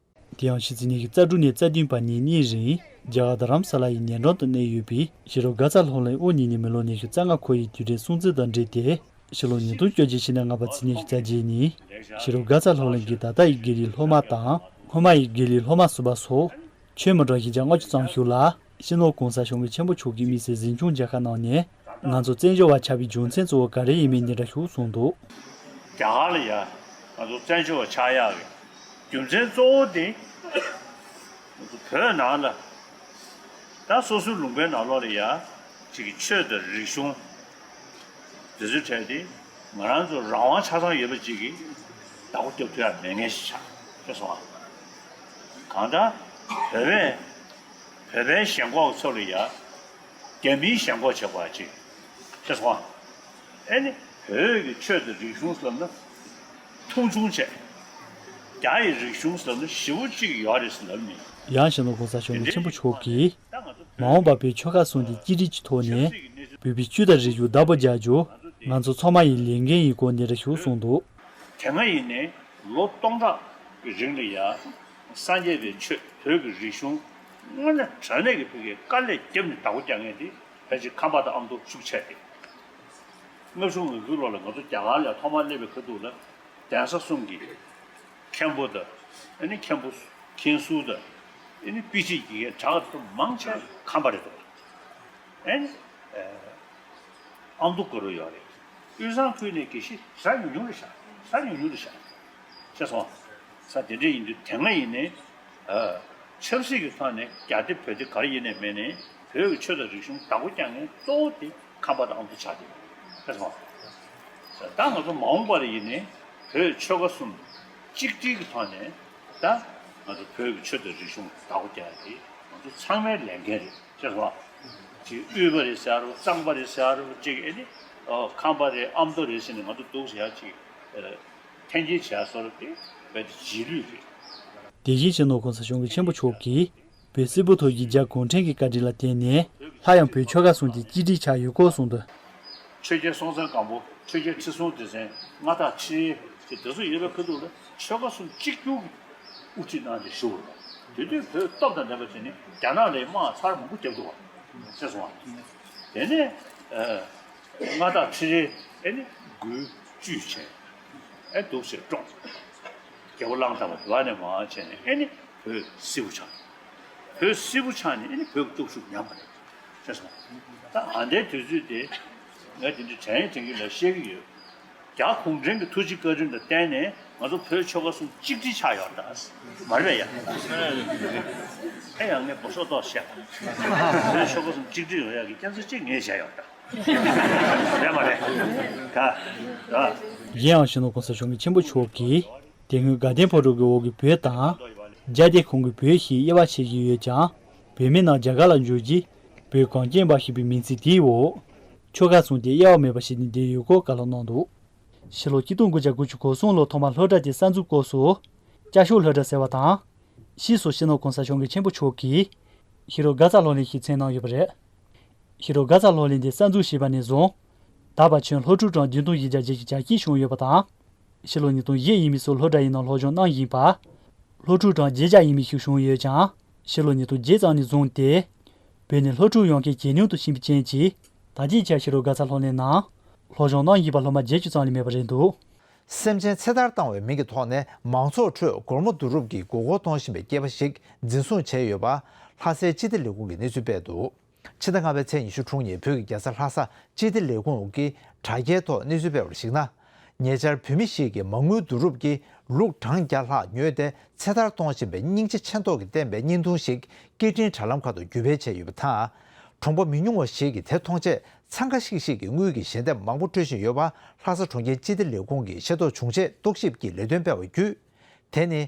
དེ་ཡང་ཕྱི་ཚེས་ཉི་ཤུ་རྩ་དྲུག་ནས་རྩ་བདུན་བར་ཉིན་གཉིས་རིང་རྒྱ་གར་རྡ་རམ་ས་ལ་ཡི་ཉེ་འགྲམ་དུ་གནས་ཡོད་པའི་ཤེས་རབ་དགའ་ཚལ་སློབ་གླིང་དབུ་བརྙེས་ནས་མི་ལོ་ཉི་ཤུ་རྩ་ལྔ་འཁོར་བའི་དུས་དྲན་སྲུང་བརྩི་དང་འབྲེལ་ཏེ། ཕྱི་ལོ་ཉིས་སྟོང་བཅོ་བརྒྱད་ཕྱི་ཟླ་ལྔ་པ་ཚེས་ཉི་ཤུ་རྩ་བརྒྱད་ཉིན་ཤེས་རབ་དགའ་ཚལ་སློབ་གླིང་གི་ད་ལྟ་ཡི་དགེ་ལས་སློབ་མ་དང་སྔོན་མ་ཡི་དགེ་ལས་སློབ་མ་ཟུར་པ་སོགས་ཆོས་མི་གྲོགས་ཞིང་ཆ་ལྔ་བཅུ་ཙམ་ཞིག་ལ་སྤྱི་ནོར་༧གོང་ས་༧སྐྱབས་མགོན་ཆེན་པོ་མཆོག་གིས་དམིགས་བསལ་གཟིམ་ཆུང་མཇལ་ཁ་གནང་ནས་ང་ཚོ་བཙན་བྱོལ་བ་ཆགས་པའི་རྒྱུ་མཚན་གཙོ་བོ་ག་རེ་ཡིན་མིན་སྙན་སྒྲོན་ཞུ་གསུངས་འདུག་རྒྱ་གར་ལ་ཡ་ང་ཚོ་བཙན་བྱོལ་བ་ཆགས་ཡག་གི་རྒྱུ་མཚན་གཙོ་བོ་དེ་ང་ཚོ་བོད་ནང་ལ་ད་སོ་སོའི་ལུང་པའི་ནང་ལོགས་ལ་ཡ་ཅིག་གི་ཆོས་དང་རིག་གཞུང་། དེ་ཚོའི་གྲས་དེ་ང་རང་ཚོ་རང་དབང་ཆ་ཚང་ཡོད་པ་ཅིག་གིས་བདག་པོ་རྒྱབ་ཐུབ་ཡག་མེད་མཁན་ཞིག་ཆགས་ཤེས་སོང་ཨ། གང་ལྟར་བོད་པས་བོད་པའི་ཞེན་ཁོག་ཚོ་ལ་ཡ་རྒྱ་མིའི་ཞེན་ཁོག་བྱེད་དགོས་ཡག་ཅིག་ཤེས་སོང་ཨ། ཨེ་ནི་བོད་ཀྱི་ཆོས་དང་རིག་གཞུང་ཟེར་ན་མཐོང་ཆུང་བྱས། རྒྱ་ཡི་རིག་གཞུང་ཟེར་ན་ཞེ་པོ་ཅིག་ཡོད་རེད་ཟེར་ལབ་ནས། ཡང་སྤྱི་ནོར་༧གོང་ས་༧སྐྱབས་མགོན་ཆེན་པོ་མཆོག་གིས། མ་འོངས་པར་བོད་ཆོལ་ཁ་གསུམ་དེ་གཅིག་སྒྲིལ་གྱི་ཐོག་ནས་བོད་པའི་སྤྱི་དང་རིག་གཞུང་བདག་པོ་རྒྱག་རྒྱུ་ང་ཚོ་ཚང་མ་ཡི་ལས་འགན་ཡིན་སྐོར་ནས་རེ་ཞུ་གསུངས་འདུག་དེ་སྔ་ཡིན་ནའི་ལོ་སྟོང་ཕྲག་གི་རིང་ལ་ཡ་སངས་རྒྱས་པའི་ཆོས་བོད་ཀྱི་རིག་གཞུང་དངོས་གནས་དྲང་གནས་ཀྱི་བོད་ཀྱི་དཀའ་ལས་བརྒྱབ་ནས་བདག་པོ་རྒྱག་མཁན་དེ་ཕལ་ཆེར་ཁམས་པ་དང་ཨ་མདོ་ཤུགས་ཆེ་སྟེ། ལྔ་བཅུ་ང་དགུའི་ལོ་ལ་ང་ཚོ་རྒྱ་གར་ལ་ཐོག་མར་སླེབས་པའི་ཁ་ཐུག་ལ་གདན་ས་གསུམ་གྱི་མཁན་པོ་དང་ཨ་ནི་མཁན་པོ་མཁན་ཟུར་དང་ཨ་ནི་དཔེ་ཁྲིད་ཀྱི་གྲྭ་པ་དེ་ཚོ་མང་ཆེ་ཁམས་པ་རེད་འདུག་ཨ་ནི་ཨ་མདོ་དགའ་རབ་ཡོད་རེད། དབུས་གཙང་ཁུལ་ནས་དགེ་བཤེས་ཟ་ཉུང་ཉུང་རེད་ཤག་ཟ་ཉུང་ཉུང་རེད་ཤག་ཤེས་སོང་། ས་དེ་འདྲ་ཡིན་དུས་དེ་སྔ་ཡིན་ནའི་ཨ་ཆབ་སྲིད་ཀྱི་ཐོག་ནས་རྒྱ་སྡེ་བོད་སྡེ་ག་རེ་ཡིན་ནའི་མེད་ནའི་བོད་ཀྱི་ཆོས་དང་རིག་གཞུང་བདག་པོ་རྒྱག་མཁན་གཙོ་བོ་དེ་ཁམས་པ་དང་ཨ་མདོ་ཆགས་བསྡད་ཡོད་རེད་སོང་། ད་ང་ཚོ་མ་འོངས་པར་ཡིན་ནའི་བོད་ཆོལ་ཁ་གསུམ་གཅིག་སྒྲིལ་གྱི་ཐོག་ནས་ད་ང་ཚོ་བོད་ཀྱི་ཆོས་དང་རིག་གཞུང་བདག་པོ་རྒྱག་ཡ་དེ་ང་ཚོ་ཚང་མའི་ལས་འགན་རེད་ཤེས་སོང་། ཅིག་དབུས་པ་རེད་ཟེར་རོ་གཙང་པ་རེད་ཟེར་རོ་ཅིག་ཨེ་ནི་ཁམས་པ་རེད་ཨ་མདོ་རེད་ཟེར་ནས་ང་ཚོ་འདུག་ཟེར་ཡ་ཅིག་འཐེན་འཁྱེར་བྱས་སོར་དེ་རྦད་དེ་རྗེས་ལུས་རེད། དེ་བཞིན་སྤྱི་ནོར་༧གོང་ས་༧སྐྱབས་མགོན་ཆེན་པོ་མཆོག་གིས་བོད་སིལ་བུ་ཐོག་གི་རྒྱ་གུང་ཁྲན་གྱི་བཀའ་དྲིན་ལ་བརྟེན་ནས་སླར་ཡང་བོད་ཆོལ་ཁ་གསུམ་དེ་གཅིག་སྒྲིལ་ཆགས་ཡོད་སྐོར་གསུངས་འདུག་ཆོས་རྒྱལ་སྲོང་བཙན་སྒམ་པོ་ཆོས་རྒྱལ་ཁྲི་སྲོང་ལྡེ་བཙན་མངའ་བདག་ཁྲི་རལ་དེ་ཚོ་ཡོད་པའི་ཁ་ཐུག་ལ་ཆོལ་ཁ་གསུམ་གཅིག་གྱུར་གྱི་དབུ་ཁྲིད་གནང་སྟེ་བཞུགས་པ་རེད། དེ་དུས་བོད་སྟོབས་དང་ལྡན་པ་བྱས་ནས་རྒྱ་ནག་ལ་དམག་ཚར་མང་པོ་བརྒྱབ་འདུག་བ་ཤེས་སོང་བ། དེ་ནས་མངའ་བདག་ཁྲི་རལ་ཨེ་ནི་འགུལ་བཅུས་བྱས། ཨེ་འདུག་སེ་བཀྲོངས། རྒྱལ་པོ་གླང་དར་མ་དེ་བ་ནས་མར་བྱས་ནས་ཨེ་ནི་བོད་སིལ་བུ་ཆགས། བོད་སིལ་བུ་ཆགས་ནས་ཨེ་ནི་བོད་ཀྱི་སྟོབས་ཤུགས་ཉམས་པ་རེད། ཤེས་སོང་། ད་ཨ་འདྲའི་དུས་ཚོད་དེ་ངས་དེ་འདྲའི་དྲན་དྲན་གྱི་ལ་བཤད་ཀྱི་ཡོད། རྒྱ་གུང་ཁྲན་གྱི་ཐུགས་རྗེ་བཀའ་དྲིན་ལ་བརྟེན་ནས་ང་ཚོ་བོད་ཆོལ་ཁ་གསུམ་གཅིག་སྒྲིལ་ཆགས་ཡོད་ད། མ་རེད་པས་ཡ། ཨེ་ཡང་ངས་པོ་ཤོག་ཏོག་བཤད། བོད་ཆོལ་ཁ་གསུམ་གཅིག་སྒྲིལ་ཡོང་ཡག་གི་རྒྱུ་མཚན་གཅིག་ངས་བཤད་ཡོད་ད། རེད་མ་རེད། ད་ད། གཞན་ཡང་སྤྱི་ནོར་གོང་ས་སྐྱབས་མགོན་ཆེན་པོ་མཆོག་གིས་དེ་སྔོན་དགའ་ལྡན་ཕོ་བྲང་གི་འོག་གི་བོད་དང་། རྒྱ་སྡེ་ཁོངས་ཀྱི་བོད་ཞེས་དབྱེ་བ་ཕྱེ་བཞིན་ཡོད་ཀྱང་། བོད་མི་རྣམས་རྒྱ་གར་ལ་འབྱོར་རྗེས་བོད་གངས་ཅན་པ་ཞེས་པའི་མིང་ཚིག་དེའི་འོག་ཆོལ་ཁ་གསུམ་དེ་དབྱེ་བ་མེད་པ་ཞིག་ནས་བསྡད་ཡོད་སྐོར་བཀའ་སློབ་གནང་འདུག་ཕྱི་ལོ་ཆིག་སྟོང་དགུ་བརྒྱ་དགུ་བཅུ་གོ་གསུམ་ལོར་ཐོག་མར་སློབ་གྲྭ་དེ་གསར་འཛུགས་སྐབས་སུ་སྐྱ་ཤོག་སློབ་གྲྭ་ཟེར་བ་དང་། ཕྱིས་སུ་སྤྱི་ནོར་གོང་ས་སྐྱབས་མགོན་ཆེན་པོ་མཆོག་གིས་ཧི་རོ་དགའ་ཚལ་སློབ་གླིང་ཞེས་མཚན་གནང་ཡོད་པ་རེད། ཧི་རོ་དགའ་ཚལ་སློབ་གླིང་འདི་གསར་འཛུགས་བྱས་པ་ནས་བཟུང་ད་བར་ཁྱོན་སློབ་ཕྲུག་གྲངས་བདུན་སྟོང་བཞི་བརྒྱ་བརྒྱད་ཅུ་གྱ་བརྒྱད་བྱུང་ཡོད་པ་དང་། ཕྱི་ལོ་ཉིས་སྟོང་བཞི་ཡས་མས་སུ་སློབ་གྲྭ་ཡི་ནང་སློབ་སྦྱོང་གནང་བཞིན་པ། སློབ་ཕྲུག་གྲངས་བརྒྱད་བརྒྱ་ཡས་མས་ཤིག་བྱུང་ཡོད་ཀྱང་། ཕྱི་ལོ་ཉིས་སྟོང་བརྒྱད་ཙམ་ནས་བཟུང་སྟེ། བོད་ནས་སློབ་ཕྲུག་ཡོང་མཁན་ཇེ་ཉུང་དུ་ཕྱིན་པའི་རྐྱེན་གྱིས། ད་ལྟའི་ཆར་ཧི་རོ་དགའ་ཚལ་སློབ་གླིང་ནང་སློབ་སྦྱོང་གནང་བཞིན་པ་སློབ་མ་བརྒྱད་ཅུ་ཙམ་ལས་མེད་པ་རེད་འདུག་སེམས་ཅན་ཚེ་ཐར་བཏང་བའི་མིང་གི་ཐོག་ནས་མང་ཚོགས་ཁྲོད་སྒོར་མོ་བསྡུ་རུབ་ཀྱིས་མགོ་སྐོར་གཏོང་བཞིན་པའི་སྐྱེས་པ་ཞིག་འཛིན་བཟུང་བྱས་ཡོད་པ། ལྷ་སའི་སྤྱི་བདེ་ལས་ཁུངས་ཀྱིས་གནས་ཚུལ་སྤེལ་འདུག་ཕྱི་ཟླ་ལྔ་པའི་ཚེས་ཉི་ཤུ་དྲུག་ཉིན་བོད་ཀྱི་རྒྱལ་ས་ལྷ་ས་སྤྱི་བདེ་ལས་ཁུངས་ཀྱིས་དྲ་རྒྱའི་ཐོག་གནས་ཚུལ་སྤེལ་བར་གཞིགས་ན། ཉེ་ཆར་བོད་མི་ཞིག་གིས་མ་དངུལ་བསྡུ་རུབ་ཀྱིས་ལུག་གྲངས་བརྒྱ་ལྷག་ཉོས་ཏེ་ཚེ་ཐར་གཏོང་བཞིན་པའི་སྙིང་རྗེ་ཆེ་མདོག་གིས་བསྟན་པའི་བརྙན་ཐུང་ཞིག་སྐད་འཕྲིན་དྲ་ལམ་ཁག་ཏུ་བརྒྱུད་སྤེལ་བྱས་ཡོད་པ་དང་། གྲོང་པ་མི་ཉུང་བ་ཞིག་གིས་དེ་མཐོང་རྗེས་འཚང་ཁ་ཤིག་ཤིག་གིས་དངུལ་གྱི་ཞལ་འདེབས་མང་པོ་སྤྲོད་བཞིན་ཡོད་པ། ལྷ་ས་གྲོང་ཁྱེར་སྤྱི་བདེ་ལས་ཁུངས་ཀྱིས་ཤེས་རྟོགས་བྱུང་རྗེས་རྟོག་ཞིབ་ཀྱི་ལས་དོན་སྤེལ་བ་བརྒྱུད། དེ་ནི།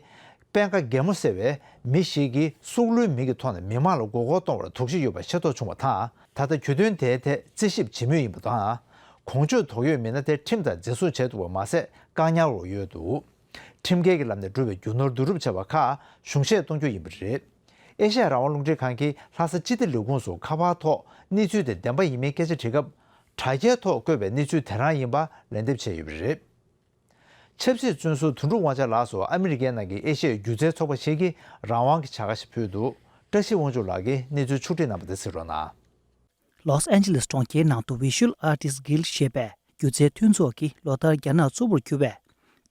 དཔལ་མཁར་རྒྱལ་མོ་ཟེར་བའི་མི་ཞིག་གིས་སྲོག་བླུའི་མིང་གི་ཐོག་ནས་མི་མང་ལ་མགོ་སྐོར་གཏོང་བར་དོགས་གཞི་ཡོད་པ་ཤེས་རྟོགས་བྱུང་བ་དང་། ད་ལྟ་གྱོད་དོན་དེའི་ཐད་རྩད་ཞིབ་བྱེད་མུས་ཡིན་པ་དང་། གོང་བརྗོད་དོགས་ཡོད་མི་སྣ་དེ་ཁྲིམས་ལྟར་འཛིན་བཟུང་བྱས་འདུག་པ་མ་ཟད། བཀག་ཉར་འོག་ཡོད་འདུག་ཁྲིམས་འགལ་གྱི་ལམ་ནས་བསྒྲུབས་པའི་རྒྱུ་ནོར་བསྡུ་རུབ་བྱས་པ་ཁག་གཞུང་བཞེས་གཏོང་རྒྱུ་ཡིན་པ་རེད། ཨེ་ཤ་ཡ་རང་དབང་རླུང་འཕྲིན་ཁང་གིས་ལྷ་ས་སྤྱི་བདེ་ལས་ཁུངས་སུ་ཁ་པར་ཐོག་གནས་ཚུལ་དེ་བདེན་པ་ཡིན་མིན་སྐད་ཆ་དྲིས་སྐབས། དྲ་རྒྱའི་ཐོག་བཀོད་པའི་གནས་ཚུལ་དེ་རང་ཡིན་པ་ལན་འདེབས་བྱས་ཡོད་པ་རེད། ཆབ་སྲིད་བཙོན་ཟུར་དོན་གྲུབ་དབང་ཆེན་ལགས་སུ་ཨ་མི་རི་ཀའི་ནང་གི་ཨེ་ཤ་ཡའི་སྒྱུ་རྩལ་ཚོགས་པ་ཞིག་གིས་རང་དབང་གི་བྱ་དགའ་ཞིག་ཕུལ་འདུག་བཀྲ་ཤིས་དབང་ཕྱུག་ལགས་ཀྱིས་གནས་ཚུལ་ཕྱོགས་བསྒྲིགས་གནང་བ་དེ་གཟིགས་རོགས་གནང་། ལོས་ཨན་ཇི་ལེས་གྲོང་ཁྱེར་ནང་དུ་Visual Artists Guild ཞེས་པའི་སྒྱུ་རྩལ་མཐུན་ཚོགས་ཀྱིས་ལོ་ལྟར་རྒྱ་ནག་གཙོ་བོར་གྱུར་པའི་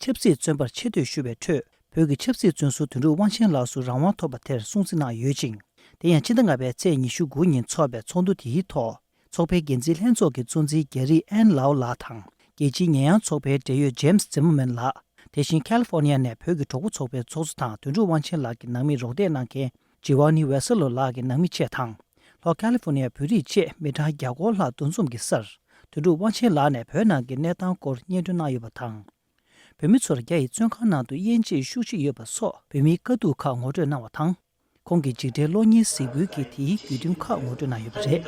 ཆབ་སྲིད་བཙོན་པར་ཆེ་བསྟོད་ཞུ་བའི་ཁྲོད། བོད་ཀྱི་ཆབ་སྲིད་བཙོན་ཟུར་དོན་གྲུབ་དབང་ཆེན་ལགས་སུ་རང་དབང་ཐོབ་པ་དེར་སྲུང་བརྩི་གནང་ཡོད་ཅིང་། དེ་ཡང་ཕྱི་ཟླ་ལྔ་པའི་ཚེས་ཉི་ཤུ་དགུ་ཉིན་འཚོགས་པའི་ཚོགས་འདུ་དེའི་ཐོག་ཚོགས་པའི་འགན་འཛིན་ལྷན་ཚོགས་ཀྱི་གཙོ་འཛིན་རྒྱ་རི་ཨན་ལའོ་ལགས་དང་། རྒྱལ་སྤྱིའི་ཉེས་ཡངས་ཚོགས་པའི་འབྲེལ་ཡོད་ཇེམ་སི་ཛི་མ་མན་ལགས། དེ་བཞིན་ཁ་ལི་ཧྥོ་ནི་ཡ་ནས་བོད་ཀྱི་གྲོགས་པོ་ཚོགས་པའི་ཚོགས་གཙོ་དང་དོན་གྲུབ་དབང་ཆེན་ལགས་ཀྱི་ནང་མིས་རོགས་འདེགས་གནང་མཁན་ཇི་ཝ་ནི་ཝེ་སེ་ལོ་ལགས་ཀྱི་ནང་མི་བཅས་དང་། ལྷོ་ཁ་ལི་ཧྥོ་ནི་ཡ་བོད་རིགས་བཅས་མི་གྲངས་བརྒྱ་སྐོར་ལྷག་འདུ་འཛོམས་ཀྱི་སར། དོན་གྲུབ་དབང་ཆེན་ལགས་ནས་བོད་ནང་གི་གནས་སྟངས་སྐོར་སྙན་སྒྲོན་གནང་ཡོད་པ་དང་། བོད་མི་ཚོར་རྒྱ་ཡི་བཙོན་ཁང་ནང་དུ་དབྱེ་འབྱེད་ཤུགས་ཆེ་ཡོད་པ་སོགས་བོད་མིའི་དཀའ་སྡུག་ཁག་ངོ་སྤྲོད་གནང་བ་དང་། ཁོང་གི་འཇིགས་བྲལ་གློག་བརྙན་གཟིགས་འབུལ་གྱིས་དེའི་བརྒྱུད་རིམ་ཁག་ངོ་སྤྲོད་གནང་ཡོད་པ་རེད།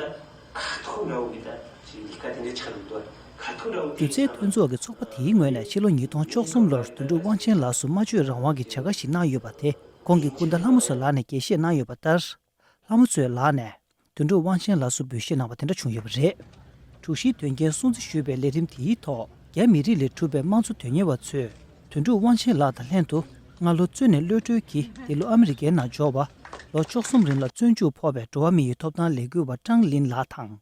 སྒྱུ་རྩལ་མཐུན་ཚོགས་ཀྱི་ཚོགས་པ་དེའི་ངོས་ནས་ཕྱི་ལོ་ཉིས་སྟོང་བཅུ་གསུམ་ལོར་དོན་གྲུབ་དབང་ཆེན་ལགས་སུ་སྨྲ་བརྗོད་རང་དབང་གི་བྱ་དགའ་ཞིག་གནང་ཡོད་པ་དེ་ཁོང་གི་སྐུ་ཟླ་ལྷ་མོ་བཟོ་ལགས་ནས་རྒྱས་བཤད་གནང་ཡོད་པ་ལྟར། ལྷ་མོ་མཚོ་ལགས་ནས་དོན་གྲུབ་དབང་ཆེན་ལགས་སུ་འབུལ་བཞེས་གནང་བ་དེ་འདྲ་བྱུང་ཡོད་པ་རེད། དྲུག་བཞིའི་དོན་རྐྱེན་སྲུང་བརྩི་ཞུས་པའི་ལས་རིམ་དེའི་ཐོག་རྒྱ་མི་རིགས་ལས་གྲུབ་པའི་དམངས་གཙོ་དོན་གཉེར་བ་ཚོས་དོན་གྲུབ་དབང་ཆེན་ལགས་དང་ལྷན་དུ་སྔ་ལོ་བཙོན་ནས་གློད་གྲོལ་གྱིས་འདི་ལོ་ཨ་མི་རི་ཀའི་ནང་འབྱོར་བ། ལོ་བཅུ་གསུམ་རིང་ལ་བཙོན་འཇུག་ཕོག་པའི་འགྲོ་བ་མི་ཡི་ཐོབ་ཐང་ལས་འགུལ་བ་ཀྲང་ལིན་ལགས་དང་།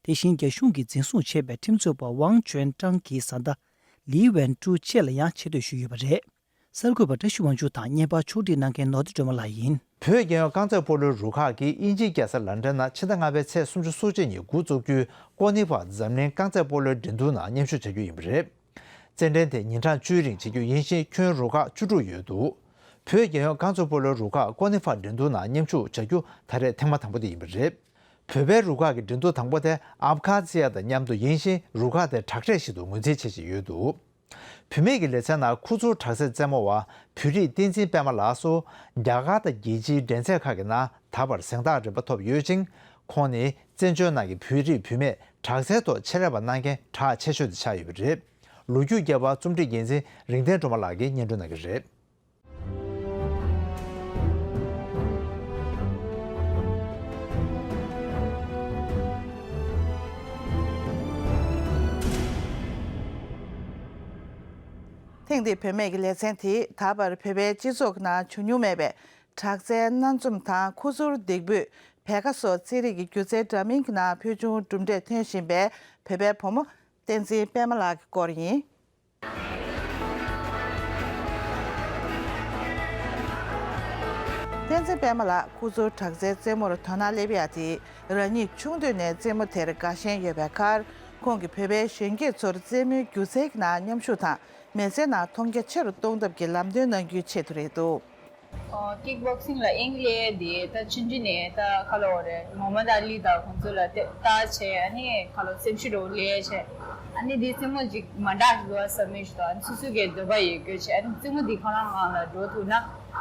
དེ་བཞིན་རྒྱ་གཞུང་གིས་འཛིན་བཟུང་བྱས་པའི་ཁྲིམས་རྩོད་པ་ཝང་ཅོན་ཀྲང་གི་བཟའ་ཟླ་ལི་ཝན་ཀྲུའུ་བཅས་ལ་ཡང་ཆེ་བསྟོད་ཞུས་ཡོད་པ་རེད། གསར་འགོད་པ་བཀྲ་ཤིས་དབང་ཕྱུག་དང་བརྙན་པར་ཕྱོགས་སྒྲིག་གནང་མཁན་ནོར་བདེ་སྒྲོལ་མ་ལགས་ཡིན། བོད་རྒྱལ་ཡོངས་རྐང་རྩེད་སྤོ་ལོའི་རུ་ཁག་གིས་དབྱིན་ཇིའི་རྒྱལ་ས་ལན་ཀྲན་ནང་ཕྱི་ཟླ་ལྔ་པའི་ཚེས་སུམ་ཅུ་སོ་གཅིག་ཉིན་འགོ་བཙུགས་རྒྱུའི་ཀོ་ནི་ཕ་འཛམ་གླིང་རྐང་རྩེད་སྤོ་ལོའི་འགྲན་བསྡུར་ནང་མཉམ་ཞུགས་བྱ་རྒྱུ་ཡིན་པ་རེད། རྩེད་འགྲན་དེ་ཉིན་གྲངས་བཅུའི་རིང་བྱེད་རྒྱུ་ཡིན་ཞིང་ཁྱོན་རུ་ཁག་བཅུ་དྲུག་ཡོད་འདུག་བོད་རྒྱལ་ཡོངས་རྐང་རྩེད་སྤོ་ལོའི་རུ་ཁག་ཀོ་ནི་ཕ་འགྲན་བསྡུར་ནང་མཉམ་ཞུགས་བྱ་རྒྱུ་ད་རེས་ཐེངས་མ་དང་པོ་དེ་ཡིན་པ་རེད། བོད་པའི་རུ་ཁག་གི་འགྲན་བསྡུར་དང་པོ་དེ་ཨབ་ཁ་ཛི་ཡ་དང་མཉམ་དུ་ཡིན་ཞིང་རུ་ཁག་དེ་དྲག་གྲས་ཤིག་ཏུ་ངོས་འཛིན་བྱེད་བཞིན་ཡོད་འདུག་བུད་མེད་ཀྱི་ལེ་ཚན་ནང་ཁུ་ཚུར་དྲག་རྩལ་རྩེད་མོ་བ་བོད་རིགས་བསྟན་འཛིན་པད་མ་ལགས་སུ་རྒྱ་གར་དང་རྒྱལ་སྤྱིའི་འགྲན་རྩོད་ཁག་གི་ནང་ད་བར་གཟེངས་རྟགས་རིམ་པ་ཐོབ་ཡོད་ཅིང་། ཁོང་ནི་བཙན་བྱོལ་ནང་གི་བོད་རིགས་བུད་མེད་དྲག་རྩལ་ཐོག་ཆེད་ལས་པ་གནང་མཁན་གྲགས་ཆེ་ཤོས་དེ་ཆགས་ཡོད་པ་རེད། ལོ་རྒྱུས་བརྒྱབ་པ་རྩོམ་སྒྲིག་འགན་འཛིན་རིག་ལྡན་སྒྲོལ་མ་ལགས་ཀྱིས་སྙན་སྒྲོན་གནང་གི་རེད། ཐེངས་འདིའི་བུད་མེད་ཀྱི་ལེ་ཚན་དེས་ད་བར་བོད་པའི་སྤྱི་ཚོགས་ནང་བྱུང་མྱོང་མེད་པའི་དྲག་རྩལ་སྣ་འཛོམས་དང་ཁུ་ཚུར་འདེགས་འབུད་བལ་ཁ་སོགས་རྩེད་རིགས་ཀྱི་སྒྱུ་རྩལ་འདྲ་མིན་གྱི་ནང་ཕུལ་བྱུང་གྲུབ་འབྲས་ཐོན་བཞིན་པའི་བོད་པའི་བུ་མོ་བསྟན་འཛིན་པད་མ་ལགས་ཀྱི་སྐོར་ཡིན། བསྟན་འཛིན་པད་མ་ལགས་ཁུ་ཚུར་དྲག་རྩལ་རྩེད་མོར་དོ་སྣང་སླེབས་ཡ་དེ་རང་ཉིད་ཆུང་དུས་ནས་རྩེད་མོ་དེར་དགའ་ཞེན་ཡོད་པའི་ཁར། ཁོང་གིས་བོད་པའི་གཞོན་སྐྱེས་ཚོར་རྩེད་མོའི་སྒྱུ་རྩལ་གྱི་ནང་མཉམ་ཞུགས་དང་མི་ཚེའི་ནང་མཐོང་རྒྱ་ཆེ་རུ་གཏོང་ཐབས་ཀྱི་ལམ་སྟོན་གནང་རྒྱུའི་ཆེད་དུ་རེད་འདུག། ཨོ། ཀིག་བོག་སིང་ལ་དབྱིངས་སླེབས་དེ་ད་ཆུང་དུས་ནས་ད་ག་ལབ་དགོས་རེད། མོ་མ་དང་ལི་དང་ཁོང་ཚོ་ལ་ལྟ་བྱས། ཨ་ནི་ག་ལབ་སེམས་ཤུགས་འདྲ་བོ་སླེབས་བྱས། ཨ་ནི་དེ་རྩེད་མོ་ཅིག་མ་འདྲ་ཞིག་འདུག་ཨ་བསམ་མི་ཞིག་དང་། ཨ་ནི་སོ་སོ་གི་འདོད་པ་ཡོད་དགོས་བྱས། ཨ་ནི་རྩེད་མོ་འདི་ཁོ་རང་ངང་ལ་འགྲོ་ཐུབ་ན།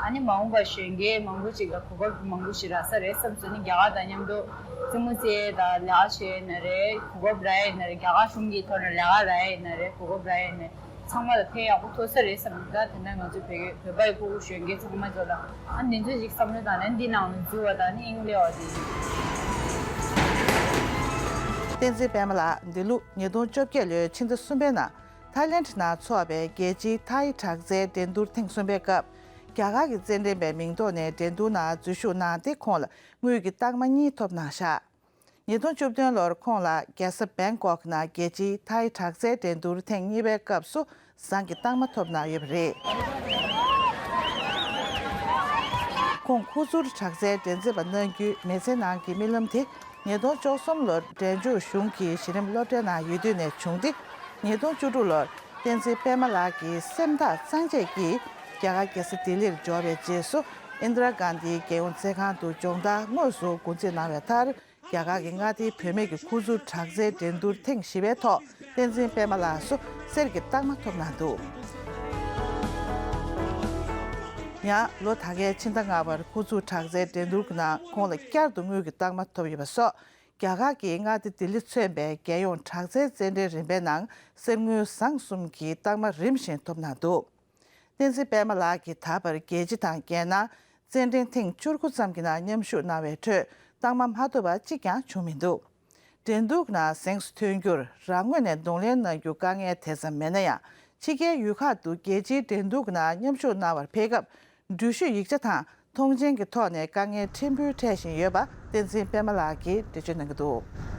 ཨ་ནི་མ་འོངས་པ་གཞོན་སྐྱེས་མང་པོ་ཅིག་ལ་གོ་སྐབས་མང་པོ་ཞིག་རག་ས་རེད་བསམ་སོང་། ཨ་ནི་རྒྱ་གར་དང་མཉམ་དུ་རྩེད་མོ་རྩེ་དང་ལས་ཀ་བྱས་ན་རེད། གོ་སྐབས་རག་ཡིན་ན་རེད། རྒྱ་གར་གཞུང་གི་ཐོག་ནས་ལས་ཀ་རག་ཡིན་ན་རེད། གོ་སྐབས་རག་ཡིན་ན་རེད། ཚང་མ་ལ་ཕན་ཡག་པོ་ཐོགས་ས་རེད་བསམ་གི། ད་དེ་འདྲ་ང་ཚོ་བོད་བོད་པ་ཡི་ཕྲུ་གུ་གཞོན་སྐྱེས་ཚང་མ་ཚོ་ལ་ཨ་འདི་ཚོ་ཞིག་བསམ་བློ་བཏང་ནས་འདི་ནང་ལ་འཛུལ་བ་དང་ནི་དབྱིངས་སླེབས་པ་དེ་ཡིན། བསྟན་འཛིན་པད་མ་ལགས་འདི་ལོ་ཉིས་སྟོང་བཅོ་བརྒྱད་ལོའི་ཕྱི་ཟླ་གསུམ་པའི་ནང་ཐའི་ལེནྜ་ནང་འཚོགས་པའི་རྒྱལ་སྤྱིའི་ཐའི་དྲག་རྩལ་འགྲན་བསྡུར་ཐེངས་གསུམ་པའི་སྐབས། རྒྱ་གར་གྱི་རྩེད་འགྲན་པའི་མིང་ཐོག་ནས་འགྲན་བསྡུར་ནང་འཛུལ་ཞུགས་གནང་སྟེ། ཁོང་ལ་དངུལ་གྱི་རྟགས་མ་གཉིས་ཐོབ་གནང་བཞག། ཉིས་སྟོང་བཅུ་བདུན་ལོར་ཁོང་ལ་རྒྱལ་ས་བེང་ཀོག་ནང་རྒྱལ་སྤྱིའི་ཐའི་དྲག་རྩལ་འགྲན་བསྡུར་ཐེངས་གཉིས་པའི་སྐབས་སུ་ཟངས་ཀྱི་རྟགས་མ་ཐོབ་གནང་ཡོད་པ་རེད། ཁོང་ཁུ་ཚུར་དྲག་རྩལ་འགྲན་རྩོད་པ་གནང་རྒྱུའི་མི་ཚེ་ནང་གི་རྨི་ལམ་དེ། ཉིས་སྟོང་བཅུ་གསུམ་ལོར་འབྲས་ལྗོངས་གཞུང་གི་གཞི་རིམ་སློབ་གྲྭའི་ནང་ཡོད་དུས་ནས་བྱུང་སྟེ། ཉིས་སྟོང་བཅུ་དྲུག་ལོར་བསྟན་འཛིན་པད་མ་ལགས་ཀྱི་སེམས་ཐག་གཙང་བཅད་ཀྱིས་རྒྱ་གར་རྒྱལ་ས་ལྡི་ལིར་འབྱོར་བའི་རྗེས་སུ། ཨིན་དྲ་གྷན་དྷིའི་རྒྱལ་ཡོངས་རྩེད་ཁང་དུ་སྦྱོང་བརྡར་དངོས་སུ་འགོ་འཛིན་གནང་བའི་མཐར། རྒྱ་གར་གྱི་མངའ་སྡེའི་བུད་མེད་ཀྱི་ཁུ་ཚུར་དྲག་རྩལ་འགྲན་བསྡུར་ཐེངས་བཞི་པའི་ཐོག་བསྟན་འཛིན་པད་མ་ལགས་སུ་གསེར་གྱི་རྟགས་མ་ཐོབ་གནང་འདུག། ཡང་ལོ་ད་གའི་ཕྱི་ཟླ་ལྔ་པར་ཁུ་ཚུར་དྲག་རྩལ་འགྲན་བསྡུར་གྱི་ནང་ཁོང་ལ་བསྐྱར་དུ་དངུལ་གྱི་རྟགས་མ་ཐོབ་ཡོད་པ་སོགས། རྒྱ་གར་གྱི་མངའ་སྡེ་ལྡི་ལི་མཚོན་པའི་རྒྱལ་ཡོངས་དྲག་རྩལ་རྩེད་འགྲན་རིམ་པའི་ནང་གསེར་དངུལ་ཟངས་གསུམ་གྱི་རྟགས་མ་རིམ་བཞིན་ཐོབ་གནང་འདུག། བསྟན་འཛིན་པད་མ་ལགས་ཀྱིས་ད་བར་རྒྱལ་སྤྱི་དང་རྒྱལ་ནང་རྩེད་འགྲན་ཐེངས་བཅུ་དགུ་ཙམ་གྱི་ནང་མཉམ་ཞུགས་གནང་བའི་ཁྲོད་རྟགས་མ་མ་ཐོབ་པ་གཅིག་ཀྱང་བྱུང་མི་འདུག། འགྲན་བསྡུར་ནང་གཟེངས་སུ་ཐོན་རྒྱུར་རང་ངོས་ནས་གདོང་ལེན་གནང་རྒྱུ་དཀའ་ངལ་དེ་ཙམ་མེད་ན་ཡང་། ཕྱི་རྒྱལ་ཡུལ་ཁག་ཏུ་རྒྱལ་སྤྱིའི་འགྲན་བསྡུར་ནང་མཉམ་ཞུགས་གནང་བར་ཕེབས་སྐབས། འགྲུལ་བཞུད་ཡིག་ཆ་དང་མཐོང་མཆན་གྱི་ཐོག་ནས་དཀའ་ངལ་ཕྲན་བུ་འཕྲད་བཞིན་ཡོད་པ་བསྟན་འཛིན་པད་མ་ལགས་ཀྱིས་འགྲེལ་བརྗོད་གནང་གི་འདུག།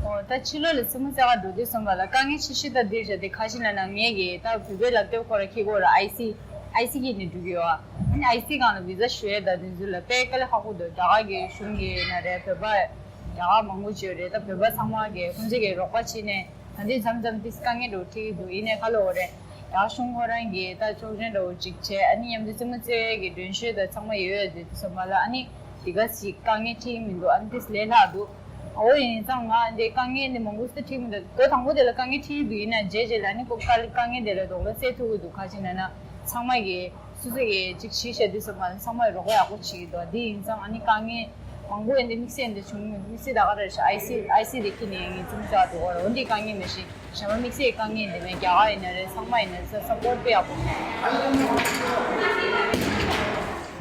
འོ། ད་ཕྱི་ལོགས་ལ་རྩེད་མོ་རྩེ་ག་འགྲོ་དུས་ཙམ་པ་ལ་དཀའ་ངལ་ཆེ་ཤོས་ད་འདིར་བཞག་སྟེ། ཁ་ཤས་ལབ་ན་ངས་ཀྱི་ད་བོད་པའི་ལག་དེབ་ཁོ་ར་འཁྱེར་དགོས་ར། ཨའི་སི་ཨའི་སི་འཁྱེར་ནས་འགྲོ་གི་ཡོད་ཨ། ཨ་ནི་ཨའི་སི་སྒང་ལ་བི་ཟ་ཞུ་ཡས་ད་དེ་ཚོ་ལ་དཔེ་དཀའ་ལས་ཁག་པོ་འདུག། རྒྱ་གར་གྱི་གཞུང་གི་ན་རེད། བོད་པ་རྒྱ་གར་མང་པོ་ཅིག་ཡོད་རེད། ད་བོད་པ་ཚང་མ་གི་ཁོང་ཚོ་གི་རོགས་པ་བྱས་ནས། ད་འདི་མཚམས་མཚམས་ཏིས་དཀའ་ངལ་འདྲ་བོ་འཕྲད་ཀྱི་འདུག། ཡིན་ནའི་ཁ་ལོ་རེད། རྒྱ་གཞུང་ཁོ་རང་གིས་ད་ཆོག་མཆན་འདྲ་བོ་ཅིག་བྱས། ཨ་ནི་མཉམ་དུ་རྩེད་མོ་རྩེ་བའི་གི་མགྲོན་ཤོས་དང་ཚང་མ་ཡོད་ཡོད་དུས་ཙམ་པ་ལ། ཨ་ནི་འདི་ག་ཞིག་དཀའ་ངལ་འཕྲད་ཀྱི་མི་འདུག། ཨ་ནི་ཏིས་ལས་སླ་འདུག། འོ། ཡིན་ཙང་ང་འདི་དཀའ་ངལ་འདི་མང་པོ་ཞིག་འཕྲད་ཀྱི་མི་འདུག། ལོ་དང་པོ་དེ་ལ་དཀའ་ངལ་འཕྲད་ཀྱི་འདུག། ཡིན་ན་རྗེས་རྗེས་ལ་ཨ་ནི་ཁོ་དཀའ་ལས་དཀའ་ངལ་དེ་ལ་དོགས་ལ་སེལ་ཐུབ་ཀྱི་འདུག། ག་ཅི་ན་ན་ཚང་མ་གིས་སོ་སོ་གིས་ཅིག་གཞི་བྱས་དུས་ཙམ་པ་ལ་ཚང་མས་རོགས་པ་ཡག་པོ་བྱེད་ཀྱི་འདུག། དེ་ཡིན་ཙང་ཨ་ནི་དཀའ་ངལ་མང་པོ་ཡིན་དེ་དམིགས་བསལ་འདི་བྱུང་མི་དམིགས་བསལ་ད་ག་རེ་ཞིག་ཨའི་སི་ཨའི་སི་དེ་ཁྱེར་ནས་ངས་ཚུར་བཅར་འགྲོ་གི་རེད། འོ། འདི་དཀའ་ངལ་མེད་ཤིང་གཞན་པ་དམིགས་བསལ་དཀའ་ངལ་འདི་མེད། རྒྱ་གར་ཡིན་ན་རེད། ཚང་མ་ཡིན་ན་རེད། ས་སཔོར་དཔེ་ཡག་པོ་མེད།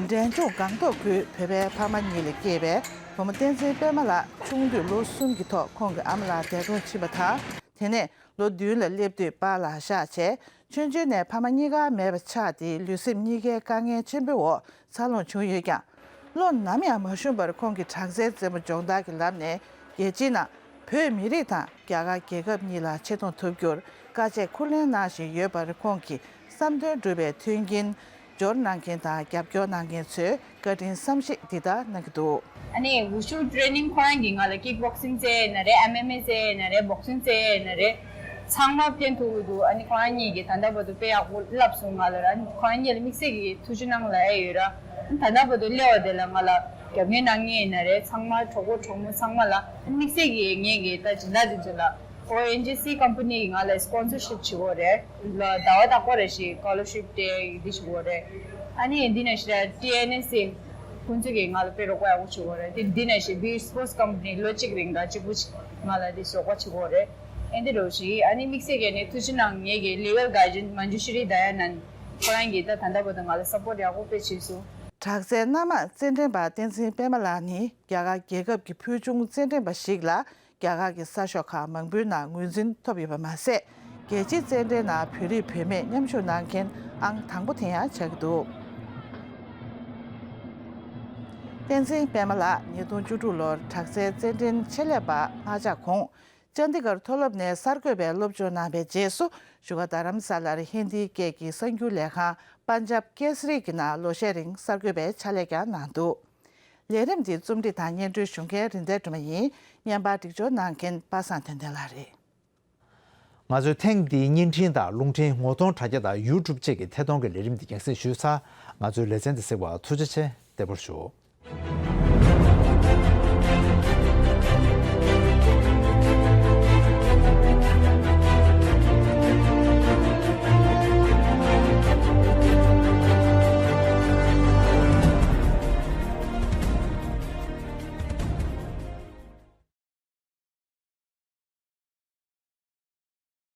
འབྲས་ལྗོངས་སྒང་ཏོག་ཁུལ་བོད་པའི་ཕ་མ་གཉིས་ལ་སྐྱེས་པའི་བུ་མོ་བསྟན་འཛིན་པད་མ་ལགས་ཆུང་དུས་ལོ་གསུམ་གྱི་ཐོག་ཁོང་གི་ཨ་མ་ལགས་འདས་གྲོངས་ཕྱིན་པ་དང་། དེ་ནས་ལོ་བདུན་ལ་སླེབས་དུས་པཱ་ལགས་གཤགས་བྱས། ཆུང་ཆུང་ནས་ཕ་མ་གཉིས་ཀ་མེད་པ་ཆགས་ཏེ། ལུས་སེམས་གཉིས་ཀའི་དཀའ་ངལ་ཆེན་པོའི་འོག་འཚར་ལོངས་བྱུང་ཡོད་ཀྱང་། བློ་ནམ་ཡང་མ་ཞུམ་པར་ཁོང་གིས་དྲག་རྩལ་རྩེད་མོ་སྦྱོང་བརྡར་གྱི་ལམ་ནས་རྒྱལ་སྤྱིའི་ནང་བོད་མི་རིགས་དང་རྒྱ་གར་རྒྱལ་ཁབ་གཉིས་ལ་ཆེ་མཐོང་ཐོབ་རྒྱུར་དཀའ་སྤྱད་ཁུར་ལེན་གནང་བཞིན་ཡོད་པར། ཁོང་གི་བསམ་དོན་འགྲུབ་པའི་མཐུན་རྐྱེན། འབྱོར་གནང་མཁན་དང་རྒྱབ་སྐྱོར་གནང་མཁན་ཚོས་བཀའ་དྲིན་བསམ་ཤེས་འདི་ལྟར་གནང་གི་འདུག། ཨ་ནི་ཝུ་ཤུ་ཊེ་རེ་ནིང་ཁོ་རང་གིས་ང་ལ་ཀིག་བོག་སིང་རྩེ་ཡས་ན་རེད། ཨེམ་ཨེམ་ཨེ་རྩེ་ཡས་ན་རེད། བོག་སིང་རྩེ་ཡས་ན་རེད། ཚང་མ་ཕན་ཐོགས་ཀྱི་འདུག། ཨ་ནི་ཁོ་རང་གཉིས་ཀྱིས་ད་ལྟ་བར་དུ་དཔེ་ཡག་པོ་བསླབས་སོང་ང་ལ་ར། ཨ་ནི་ཁོ་རང་གཉིས་ལ་དམིགས་བསལ་གྱི་ཐུགས་རྗེ་གནང་ལབ་ཡས་ཡོད་ར། ཨ་ནི་ད་ལྟ་བར་དུ་སླེབས་པ་དེ་ལ་ང་ལ་རྒྱབ་སྐྱོར་གནང་མཁན་ཡིན་ན་རེད། ཚང་མ་གྲོགས་པོ་གྲོགས་མོ་ཚང་མ་ལ། ཨ་ནི་དམིགས་བསལ་གྱི་ངས་ཀྱི་ད་སྦྱིན་བདག་དེ་ཚོ་ལ། ཨོ་ཨེན་ཇི་སི་ཀམ་པ་ནི་གིས་ང་ལ་སི་པོན་སར་ཤིབ་བྱེད་ཀྱི་ཡོད་རེད། ལ་ཟླ་བ་རྟག་པར་རེ་ཞིག་སི་ཀོ་ལར་ཤིབ་སྤྲད་འདི་བྱེད་ཀྱི་ཡོད་རེད། ཨ་ནི་འདི་ནང་བཞིན་ཊི་ཨེན་ཨེ་སི་ཁོང་ཚོ་གིས་ང་ལ་དཔེ་རོགས་པ་ཡག་པོ་བྱེད་ཀྱི་ཡོད་རེད། དེ་འདི་ནང་བཞིན་བི་སི་པོར་ཊི་ཀམ་པ་ནི་ལོ་གཅིག་རིང་ག་གཅིག་པུ་ཅིག་ང་ལ་འདི་རོགས་པ་བྱེད་ཀྱི་ཡོད་རེད། ཨེ་འདི་འདྲ་བོ་ཞིག། ཨ་ནི་དམིགས་བསལ་གྱི་ནི་ཐུགས་རྗེ་གནང་། ངེད་ཀྱི་ལི་གལ་གྷར་ཌི་ཡན་མན་ཇུ་ཤི་རི་དཱ་ཡ་ནན་ཁོ་རང་གིས་ད་ད་ལྟ་བར་དུ་ང་ལ་སཔོར་ཊི་ཡག་པོ་དཔེ་བྱས་སོང་། དྲག་རྩལ་གནམ་དམག་རྩེད་འགྲན་པ་བསྟན་འཛིན་པད་མ་ལགས་ནི་རྒྱ་གར་རྒྱལ་ཁབ་ཀྱི་ཕུལ་བྱུང་རྩེད་འགྲན་པ་ཞིག་ལ། རྒྱ་གར་གྱི་གསར་ཤོག་ཁག་མང་པོའི་ནང་ངོས་འཛིན་ཐོབ་ཡོད་པ་མ་ཟད། རྒྱལ་སྤྱིའི་རྩེད་འགྲན་ནང་བོད་རིགས་བུད་མེད་མཉམ་ཞུགས་གནང་མཁན་ཨང་དང་པོ་དེ་ཡང་ཆགས་ཀྱི་འདུག། བསྟན་འཛིན་པད་མ་ལགས་ཉིས་སྟོང་བཅུ་དྲུག་ལོར་དྲག་རྩལ་རྩེད་འགྲན་ཆེད་ལས་པ་མངགས་ཆགས་གོང་། ཅན་དི་གར་མཐོ་སློབ་ནས་གསར་འགོད་པའི་སློབ་སྦྱོང་གནང་བའི་རྗེས་སུ་བཞུགས་སྒར་རྡ་རམ་ས་ལར་ཧིན་དིའི་སྐད་ཀྱི་གསར་འགྱུར་ལས་ཁང་པན་ཇབ་ཀེ་སི་རི་གི་ནང་ལོ་ཤས་རིང་གསར་འགོད་པའི་ཕྱག་ལས་ཀྱང་གནང་འདུག་ལས་རིམ་འདི་རྩོམ་སྒྲིག་དང་སྙན་སྒྲོན་ཞུ་མཁན་རིན་ལྡན་སྒྲོལ་མ་ཡིན། བརྙན་པར་སྒྲིག་སྦྱོར་གནང་མཁན་པ་སངས་བསྟན་འཛིན་ལགས་རེད། ང་ཚོའི་ཐེངས་འདིའི་བརྙན་འཕྲིན་དང་རླུང་འཕྲིན་ངོ་གདོང་དྲ་རྒྱ་དང་ཡུ་ཊུབ་བཅས་ཀྱི་ཐད་གཏོང་གི་ལས་རིམ་འདི་རྒྱང་སྲིང་ཞུས་ཚར། ང་ཚོའི་ལེ་ཚན་འདི་གཟིགས་པར་ཐུགས་རྗེ་ཆེ། བདེ་པོར་བཞུགས།